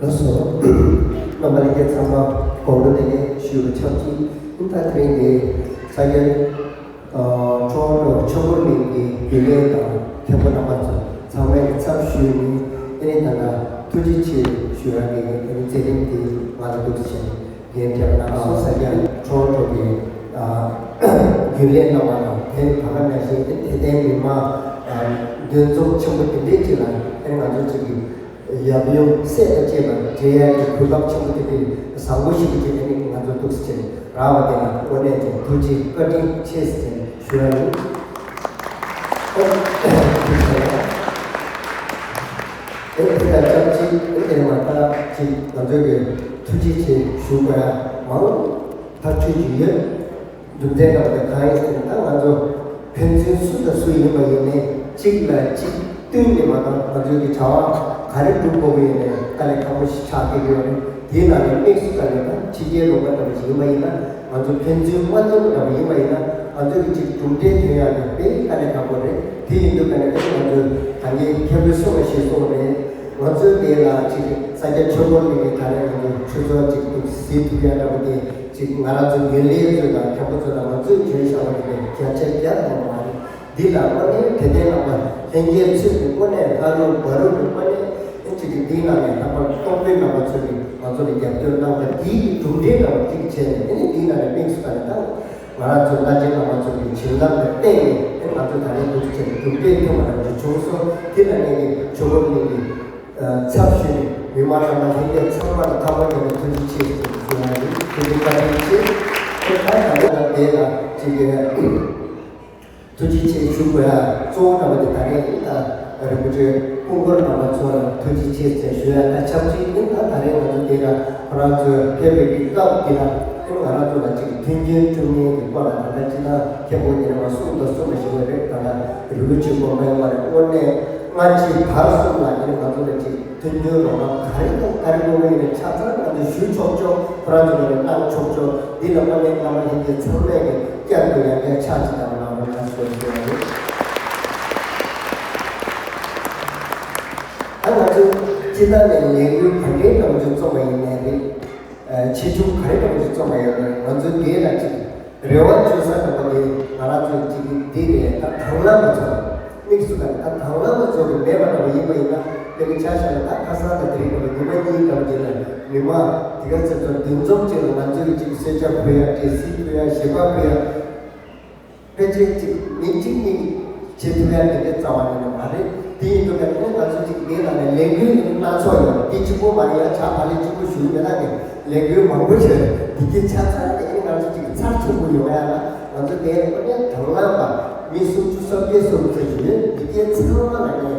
ལགས་སོ། རྣམ་པ་ལྷན་རྒྱས་ཚང་མ་དགོང་དྲོ་བདེ་ལེགས་ཞུ་བ་ཆབས་ཅིག་ཨིན། ད་དེ་རིང་འདི་ས་སྐྱ་ཊོ་རོན་ཊོ་ཆོས་འཁོར་གླིང་གི་རྒྱུན་ལས་དང་མཁན་པོ་རྣམ་པ་ཚོ་ཚང་མའི་ཚབ་ཞུས་ནས། ཨ་ནི་ད་ལྟ་ཐུགས་རྗེ་ཆེ་ཞུ་ཡག་གི་ཨ་ནི་མཛད་རིམ་འདི་ང་ལ་འདུག་ཟེར་ནས། ངས་དྲན་ན་སོ་ས་ཡ་ཊོ་རོན་ཊོ་གི་ཨ་རྒྱུན་ལས་རྣམ་པ་དང་། དེ་ད་ག་ནང་བཞིན་དད་ལྡན་མི་མང་ཨ་འདུ་འཛོམས་ཆེན་པོ་དེ་འདྲའི་ཅིག་ལ། ཨ་ནི་ང་ཚོ་ཅིག་གི་ཡབ་ཡུམ་སྲས་དང་བཅས་པ་མཇལ་ཡག་གི་གོ་སྐབས་ཆེན་པོ་དེ་འདྲའི་བཟང་པོ་ཞིག་གི་ཅིག་ཨ་ནི་ང་ཚོ་འདུག་ཟེར་ནས་རག་པ་དེ་ལ་དངོས་གནས་ཀྱི་ཐུགས་རྗེ་བཀའ་དྲིན་ཆེ་ཟེར་ནས་ཞུ་ཡག་ཡིན། ཨོ། ཐུགས་རྗེ་ཆེ། ཨེ་དེ་དང་ཆབས་ཅིག་ཨེ་དེ་མ་ཐག་ཅིག་ང་ཚོ་གི་ཐུགས་རྗེ་ཆེ་ཞུ་དགོས་ཡག་མང་ཐག་ཆོད་ཅིག་ཡོད། རྒྱུ་མཚན་དང་པོ་དེ་གང་ཡིན་ཟེར་ན། ད་ང་ཚོ་ཕན་ཚུན་སུ་དང་སུ་ཡིན་པ་ཡིན་ནའི་གཅིག་ལ་གཅིག་བསྟུན་ནས་མ་གཏོགས་ང་ཚོའི་གི་བྱ་བ་ག་རེ་སྒྲུབ་དགོས་ཀྱི་ཡོད་ནའི་དཀའ་ལས་ཁག་པོ་ཞིག་ཆགས་བསྡད་ཀྱི་ཡོད་རེད། དེའི་ནང་ནས་དམིགས་སུ་བཀར་ནས་ད་ཕྱི་རྒྱལ་ལུང་པ་འདྲ་པོ་ཞིག་ཡིན་པ་ཡིན་ན། ང་ཚོ་ཕན་ཚུན་མ་མཐུན་པ་འདྲ་པོ་ཡིན་པ་ཡིན་ན། ང་ཚོའི་གི་གཅིག་གྲུབ་འབྲས་ཐོན་ཡག་གི་དཔེ་དཀའ་ལས་ཁག་པོ་རེད། དེ་ཡིན་དུས་ཀ་ནས་ང་ཚོ་ད་གིན་མཁན་པོས་གསུངས་པ་ཞིག་གསུངས་རེད། ང་ཚོའི་དེ་ལ་ཅིག་ས་སྐྱ་ཆོས་འཁོར་གླིང་གི་ད་རེས་ང་ཚོ་ཆུ་ཚོད་ཅིག་ཏུ་གཟིགས་ཐུབ་ཡག་འདྲ་པོ་དེ། ཅིག་ང་རང་ཚོ་རྒྱུན་ལས་ཚོ་དང་མཁན་པོ་ཚོ་དང་ང་ཚོས་བྱས་བཞག་པ་དེ་ལས་བརྒྱ་ཆ་བརྒྱ་ཡོང་བ་མ་རེད། འདི་ལ་དངོས་གནས་དད་ལྡན་རྣམ་པ་ལྷན་རྒྱས་ཚོས་ཀྱི་དངོས་གནས་ལྷ་རུ་བ་རུ་གི་དངོས་གནས་ཅིག་གི་འདིའི་ནང་ནས་ལྷག་པར་རྟོགས་ལྡན་རྣམ་པ་ཚོས་ཀྱི་ང་ཚོ་ལ་རྒྱབ་སྐྱོར་གནང་བ་འདིའི་གི་གྲུབ་འབྲས་འདྲ་བ་ཅིག་བྱས་ནས། ཨ་ནི་འདིའི་ནང་ནས་དམིགས་སུ་བཀར་ནས་ད་ང་རང་ཚོ་བླ་ཆེན་རྣམ་པ་ཚོ་གི་བྱིན་རླབས་ལ་བརྟེན་ནས། ཨ་ནི་ང་ཚོ་ད་རེས་འདུག་ཅེས་གྲུབ་འབྲས་ཐོན་པ་འདྲ་ཅིག་བྱུང་སོང་། དེ་ལ་ངས་ཀྱི་ཆོས་འཁོར་གླིང་གི་ཚབ་ཞུས་ནས་མི་མང་རྣམ་པ་ལྷན་རྒྱས་ཚང་མ་ལ་ཐོག་མར་ངས་ཐུགས་རྗེ་ཆེ་ཞུ་ཡ་ཡིན། ཐུགས་རྗེ་བཀའ་དྲིན་ཆེ། ཁྱེད་ཚང་མ་ལ་དེ་ལ་ཅིག་གི་ཐུགས་རྗེ་ཆེ་ཞུ་དགོས་ཡ་གཙོ་བོ་འདྲ་བ་དེ་ད་རེས་ད་རིན་པོ་ཆེ་སྐུ་འཁོར་རྣམ་པ་ཚོ་ལ་ཐུགས་རྗེ་ཆེ་ཟེར་ཞུ་ཡ། ད་ཆབས་ཅིག་ནི་ད་ད་རེས་ང་ཚོ་དེ་ལ་ཁོ་རང་ཚོས་ཕེབས་པའི་གི་སྐབས་འདི་ལ་ཨེ་ང་རང་ཚོ་ལ་ཅིག་མཐུན་རྐྱེན་བསྐྲུན་མཁན་གྱི་སྐོར་ལ་ད་ལྟ་ཅི་ད་མཁན་པོ་དེ་ནས་མ་གསུངས་དང་གསུངས་མ་ཞིག་པ་རེད། ད་ལྟ་རིན་པོ་ཆེ་དགོངས་པ་ཡོད་པ་རེད། དངོས་གནས་སྔ་ཕྱི་བར་གསུམ་ལ་ཨེ་ང་ཚོ་ལ་ཅིག་མཐུན་འགྱུར་རོགས་རམ་ག་རེ་དང་ག་རེ་དགོས་ཀྱི་ཡོད་ན་ཆ་ཚང་ང་ཚོས་ཞུ་ཆོག་ཆོག་ཁོ་རང་ཚོ་ལ་གནང་ཆོག་ཆོག་འདི་ལ་དངོས་གནས་རྣམ་པ་ལྷན་རྒྱས་ཚང་མས་ཀྱི་བསྐྱར་དུ་ཡང་བསྐྱར་ཕྱག་ཅིག་བཏང་གནང་རོགས་གནང་ཞུ་ཞུ་བ་རེད། ད་ང་ཚོས་སྤྱི་བཏང་ནས་ལས་འགུལ་ག་འདྲའི་འདྲ་བོ་ཞིག་བརྩམས་པ་ཡིན་ནའི་རེད། ཆེ་ཆུང་ག་རེ་འདྲ་བོ་ཞིག་བརྩམས་པ་ཡིན་ནའི་ང་ཚོའི་འདི་ལ་ཅིག་རེ་བ་བཅོལ་ས་འདྲ་པོ་དེ་ང་རང་ཚོའི་ཅིག་འདི་རེད། ད་དང་བླངས་མ་ཚོགས་དམིགས་སུ་བཀར་ད་དང་བླངས་མ་ཚོགས་ཀྱི་མེད་པ་འདྲ་པོ་ཡིན་པ་ཡིན་ན་དེ་ནི་ཆ་བཞག་ན་ད་ཁ་སང་དང་དེ་རིང་འདྲ་པོ་ཉི་མ་གཉིས་འདྲ་པོ་དེ་ལ་མི་མང་དེ་ག་ཚོད་ཚོད་འདུ་འཛོམས་བཅས་ལ་ང་ཚོའི་ཅིག་གསོལ་ཇ་ཕུལ་ཡ་འབྲས་སིལ་ཕུལ་ཡ་ཞལ་པར་ཕུལ་ཡ། ཕལ་ཆེར་གཅིག་མི་གཅིག་གཉིས་བྱེད་ཐུབ་ཡ་དེ་འདྲའི་རྩ་བ་ནས་ནི་མ་རེད། དེ་ཡིན་དུས་ཀྱང་ནི་ང་ཚོ་གཅིག་འདི་ལ་ནི་ལས་འགུལ་ནི་སྣ་ཚོགས་ཡོད། འདི་གཅིག་པོ་མ་རེད། ཡང་བྱ་བ་ལས་གཅིག་པོ་ཞུ་མེད་ན་ནི་ལས་འགུལ་མང་པོ་བྱས་འདི་གའི་ཆ་ཚང་དེ་ནི་ང་ཚོ་གཅིག་ཚར་ཐུབ་པོ་ཡོང་ཡ་ན་ང་ཚོ་དེ་ནི་དང་བླངས་པ་མི་སུམ་ཅུ་སོ་བརྒྱད་སུམ་ཅུ་ཞུ་ཡོད། འདི་གའི་ཚང་མ་ལ་ནི།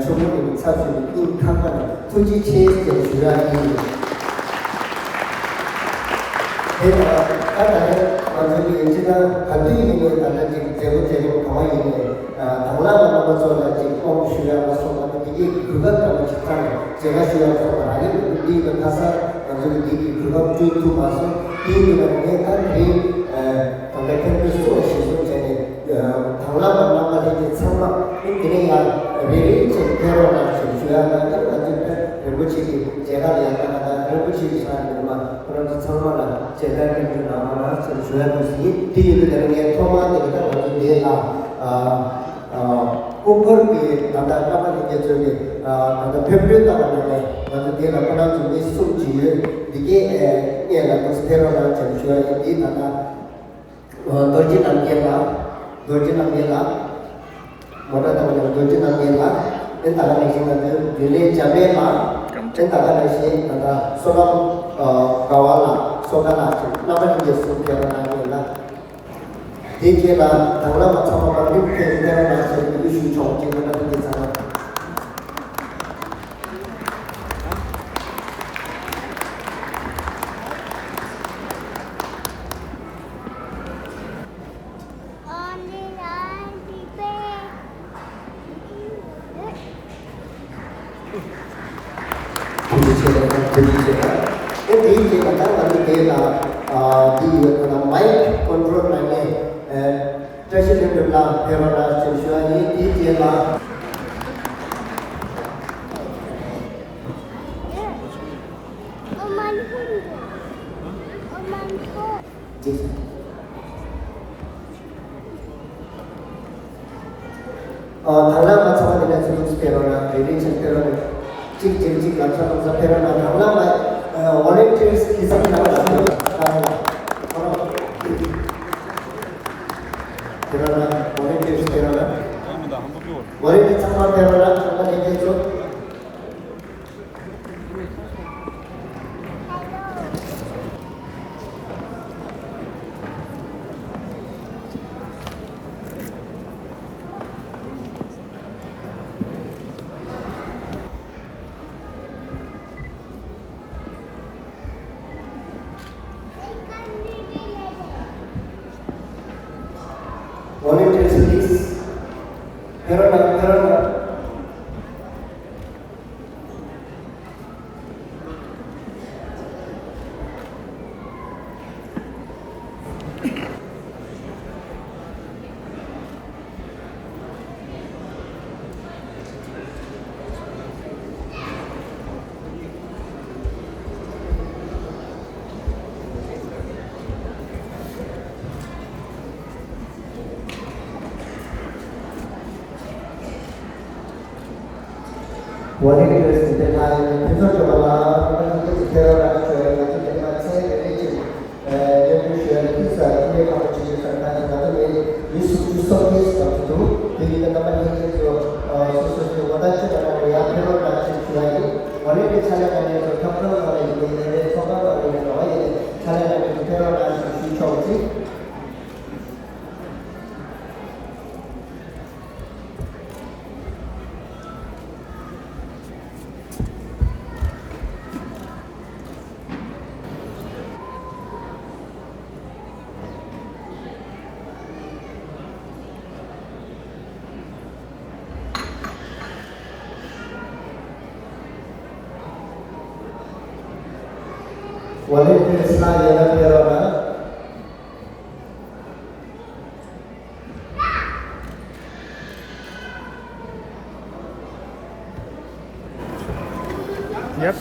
ཆུ་བོ་གི་ཚབ་ཞུས་ནས་སྙིང་ཐག་པ་ནས་ཐུགས་རྗེ་ཆེ་ཞེས་ཞུ་ཡ་ཡིན། དེ་ལ་ད་ད་རེས་ང་ཚོ་གི་སྤྱི་བཏང་ག་དུས་ཡིན་ནའི་ད་ལྟ་ཅིག་མཛད་སྒོ་མཛད་སྒོ་གང་བ་ཡིན་ནའི་དང་བླངས་པ་རྣམ་པ་ཚོ་ལ་ཅིག་དབང་ཞུ་ཡ་མ་སོང་བ་ནི་དེ་གའི་གུས་པ་འདྲ་པོ་ཅིག་ཚང་ནས་མཇལ་ཁ་ཞུ་ཡ་མ་སོང་བ་རང་ཡུལ་དུ་འདི་ཡི་ཁ་སང་ང་ཚོ་གི་འདི་གི་གུས་པ་བསྐྲུན་ཐུབ་མ་སོང་། དེ་ཡིན་དུས་ང་ནས་ད་དེ་རིང་ད་ལྟ་མཁན་པོའི་གསུང་བ་ཞིག་གསུང་བྱས་ནས། དང་བླངས་པ་རྣམ་པ་ལྷན་རྒྱས་ཚང་མ་དེ་ནས་ཡང་རེ་རེ་བྱས་ཕེབས་རོགས་གནང་ཞེས་ཞུ་ཡ་ལ་ནི་ང་ཚོས་ཕེབས་རིན་པོ་ཆེ་གི་མཇལ་ཁ་ལ་ཡང་ད་ང་ད་རིན་པོ་ཆེ་གི་ཕྱག་ནས་མ་ཁོ་རང་ཚོ་ཚང་མ་ལ་མཇལ་དར་སྐྱོན་བརྗོད་གནང་རོགས་གནང་ཞེས་ཞུ་ཡ་འདུག་ཟིན། དེ་ཡིན་དུས་དེ་ནས་ངས་ཐོག་མར་དེ་གི་ད་ང་ཚོ་འདི་ལ་སྐུ་འཁོར་གྱི་ད་ལྟ་རྣམ་པ་ལྷན་རྒྱས་ཚོས་ཀྱི་ད་ལྟ་ཕེབས་འབུལ་བཏང་བ་ནང་ནས་ང་ཚོ་འདི་ལ་ཁོ་རང་ཚོ་མི་གསུམ་ཅིག་ཡོད། འདི་གའི་སྔས་ལ་ཁོ་ཚོ་ཕེབས་རོགས་གནང་ཞེས་ཞུ་ཡ་ཡིན། འདི་ད་ལྟ། རྡོ་རྗེ་རྣམ་རྒྱལ་ལགས། རྡོ་རྗེ་རྣམ་རྒྱལ་ལགས། མོ་ཊ་དང་རྡོ་རྗེ་རྣམ་རྒྱལ་ལགས། ཨེ་ད་ག་ནང་བཞིན་ང་ཚོའི་རྒྱུན་ལས་འཇམ་དཔལ་ལགས། ཨེ་ད་ག་ནང་བཞིན་ད་ལྟ་བསོད་ནམས་དགའ་བ་ལགས། བསོད་དགའ་ལགས་ཀྱི་རྣམ་པ་གཉིས་ཀྱི་གསུང་ཕེབས་རོགས་གནང་གི་ཡོད་ལ། དེ་རྗེས་ལ་དང་བླངས་པ་ཚང་མ་པར་རིམ་ཕེབས་ཕེབས་རོགས་གནང་ཞེས་འབོད་སྐུལ་ཞུ་ཆོག་ཅེས་རྣམ་པ་གཉིས་ཀྱི་ཚང་མ། ཐུགས་རྗེ་ཆེ། ཐུགས་རྗེ་ཆེ། ཨེ་དེའི་རྗེས་ལ་ད་ང་ཚོ་དེ་ལ་ཨ་འདི་ཡོད་ད་ལ་མའིག་ཀོན་ཊོལ་གནང་མཁན་ཨེ་བཀྲ་ཤིས་ལྷུན་གྲུབ་ལགས་ཕེབས་རོགས་གནང་ཞེས་ཞུ་བ་ཡིན། དེའི་རྗེས་ལ། ཨ་དང་བླངས་པ་ཚང་མ་དེ་ནས་ཚུར་ཕེབས་རོགས་གནང་། རེ་རེ་བྱས་ཕེབས་རོགས་གནང་། གཅིག་གཅིག་གཅིག་ལམ་སང་ལམ་སང་ཕེབས་རོགས་གནང་། དང་བླངས་པ་ཨ་ཝོ་ལན་ཊིར་སི་གི་ས་ནང་ལ་ཕེབས་རོགས་གནང་། ཕེབས་རོགས་གནང་། ཝོ་ལན་ཊིར་སི་ཕེབས་རོགས་གནང་། ཝོ་ལན་ཊིར་སི་ཚང་མ་ཕེབས་རོགས་གནང་། ཚང་མ་ལྷན་རྒྱས་ཚོ། Volunteers, please. ཕེབས་རོགས་གནང་། ཕེབས་རོགས་གནང་། ཝོ་ལན་ཊིར་སི་དེ་ལ་ཕུན་ཚོགས་སྒྲོལ་མ་ལགས་ཁོང་རྣམ་པ་ཚོ་ཕེབས་རོགས་གནང་ཞུ་ཡ་ཡིན། ང་ཚོ་དེ་མ་ཚད་ལས་རིགས་ཀྱི་སྙན་སྒྲོན་ཞུ་ཡ་ལ་ཐུགས་ས་ཐུགས་རྗེ་ཆེ་ཞུ་ཡ་ཡིན། ང་ཚོ་ནི་མི་སུམ་ཅུ་སོ་བརྒྱད་ཙམ་ཞིག་འདུག་དེ་ཡིན་ན་རྣམ་པ་ལྷན་རྒྱས་ཚོ་སོ་སོ་སོའི་ངོ་རྟགས་ཅི་ལྟར་ཡང་ཕེབས་རོགས་གནང་ཞེས་ཞུ་ཡ་ཡིན། ཝོ་ལན་ཊིར་སི་ཕྱག་ལས་གནང་མཁན་ཚོ་འཁྲབ་སྟོན་ཁང་ལ་ཡིན་ནའི་ཡིན་ནའི་ཚོགས་ཁང་ནང་ལ་ཡིན་ནའི་རེད། ཕྱག་ལས་གནང་མཁན་ཚོ་ཕེབས་རོགས་གནང་ཞེས་ཞུས་ཆོག་ཝ་ལེ་ཏེ་ས་ཡ་ན་ཕེ་རོ་ན། ཡབ།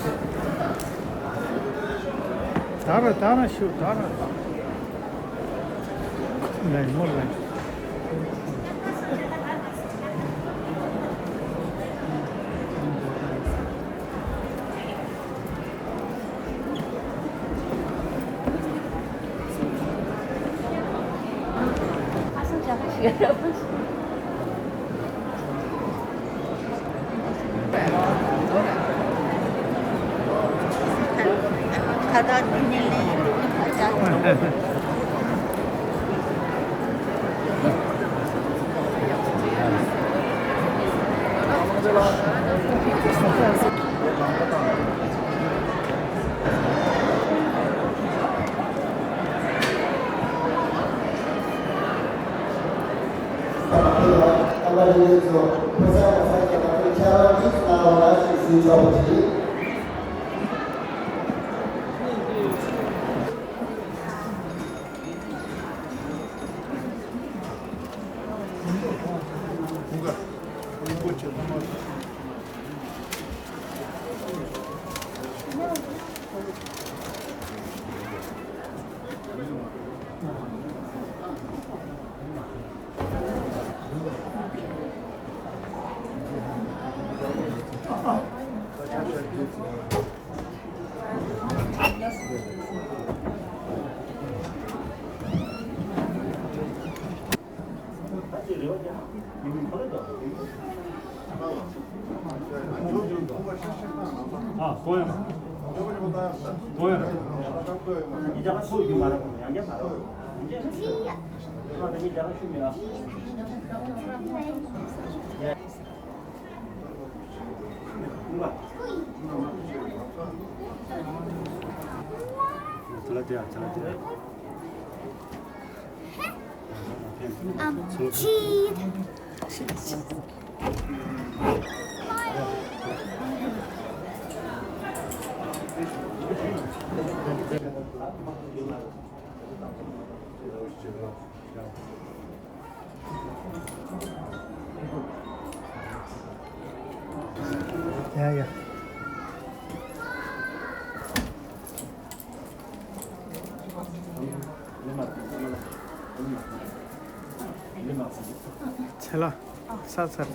ད་ར་ད་ར་ཤུ་ད་ར། ལན་མོ་ལན། ཁ་བརྡ་འདི་ནས་ལེན་འདི་ནས་ཕར་བཅར། ཡ་ཡ། ཚེ་ལ་ས་ཚར།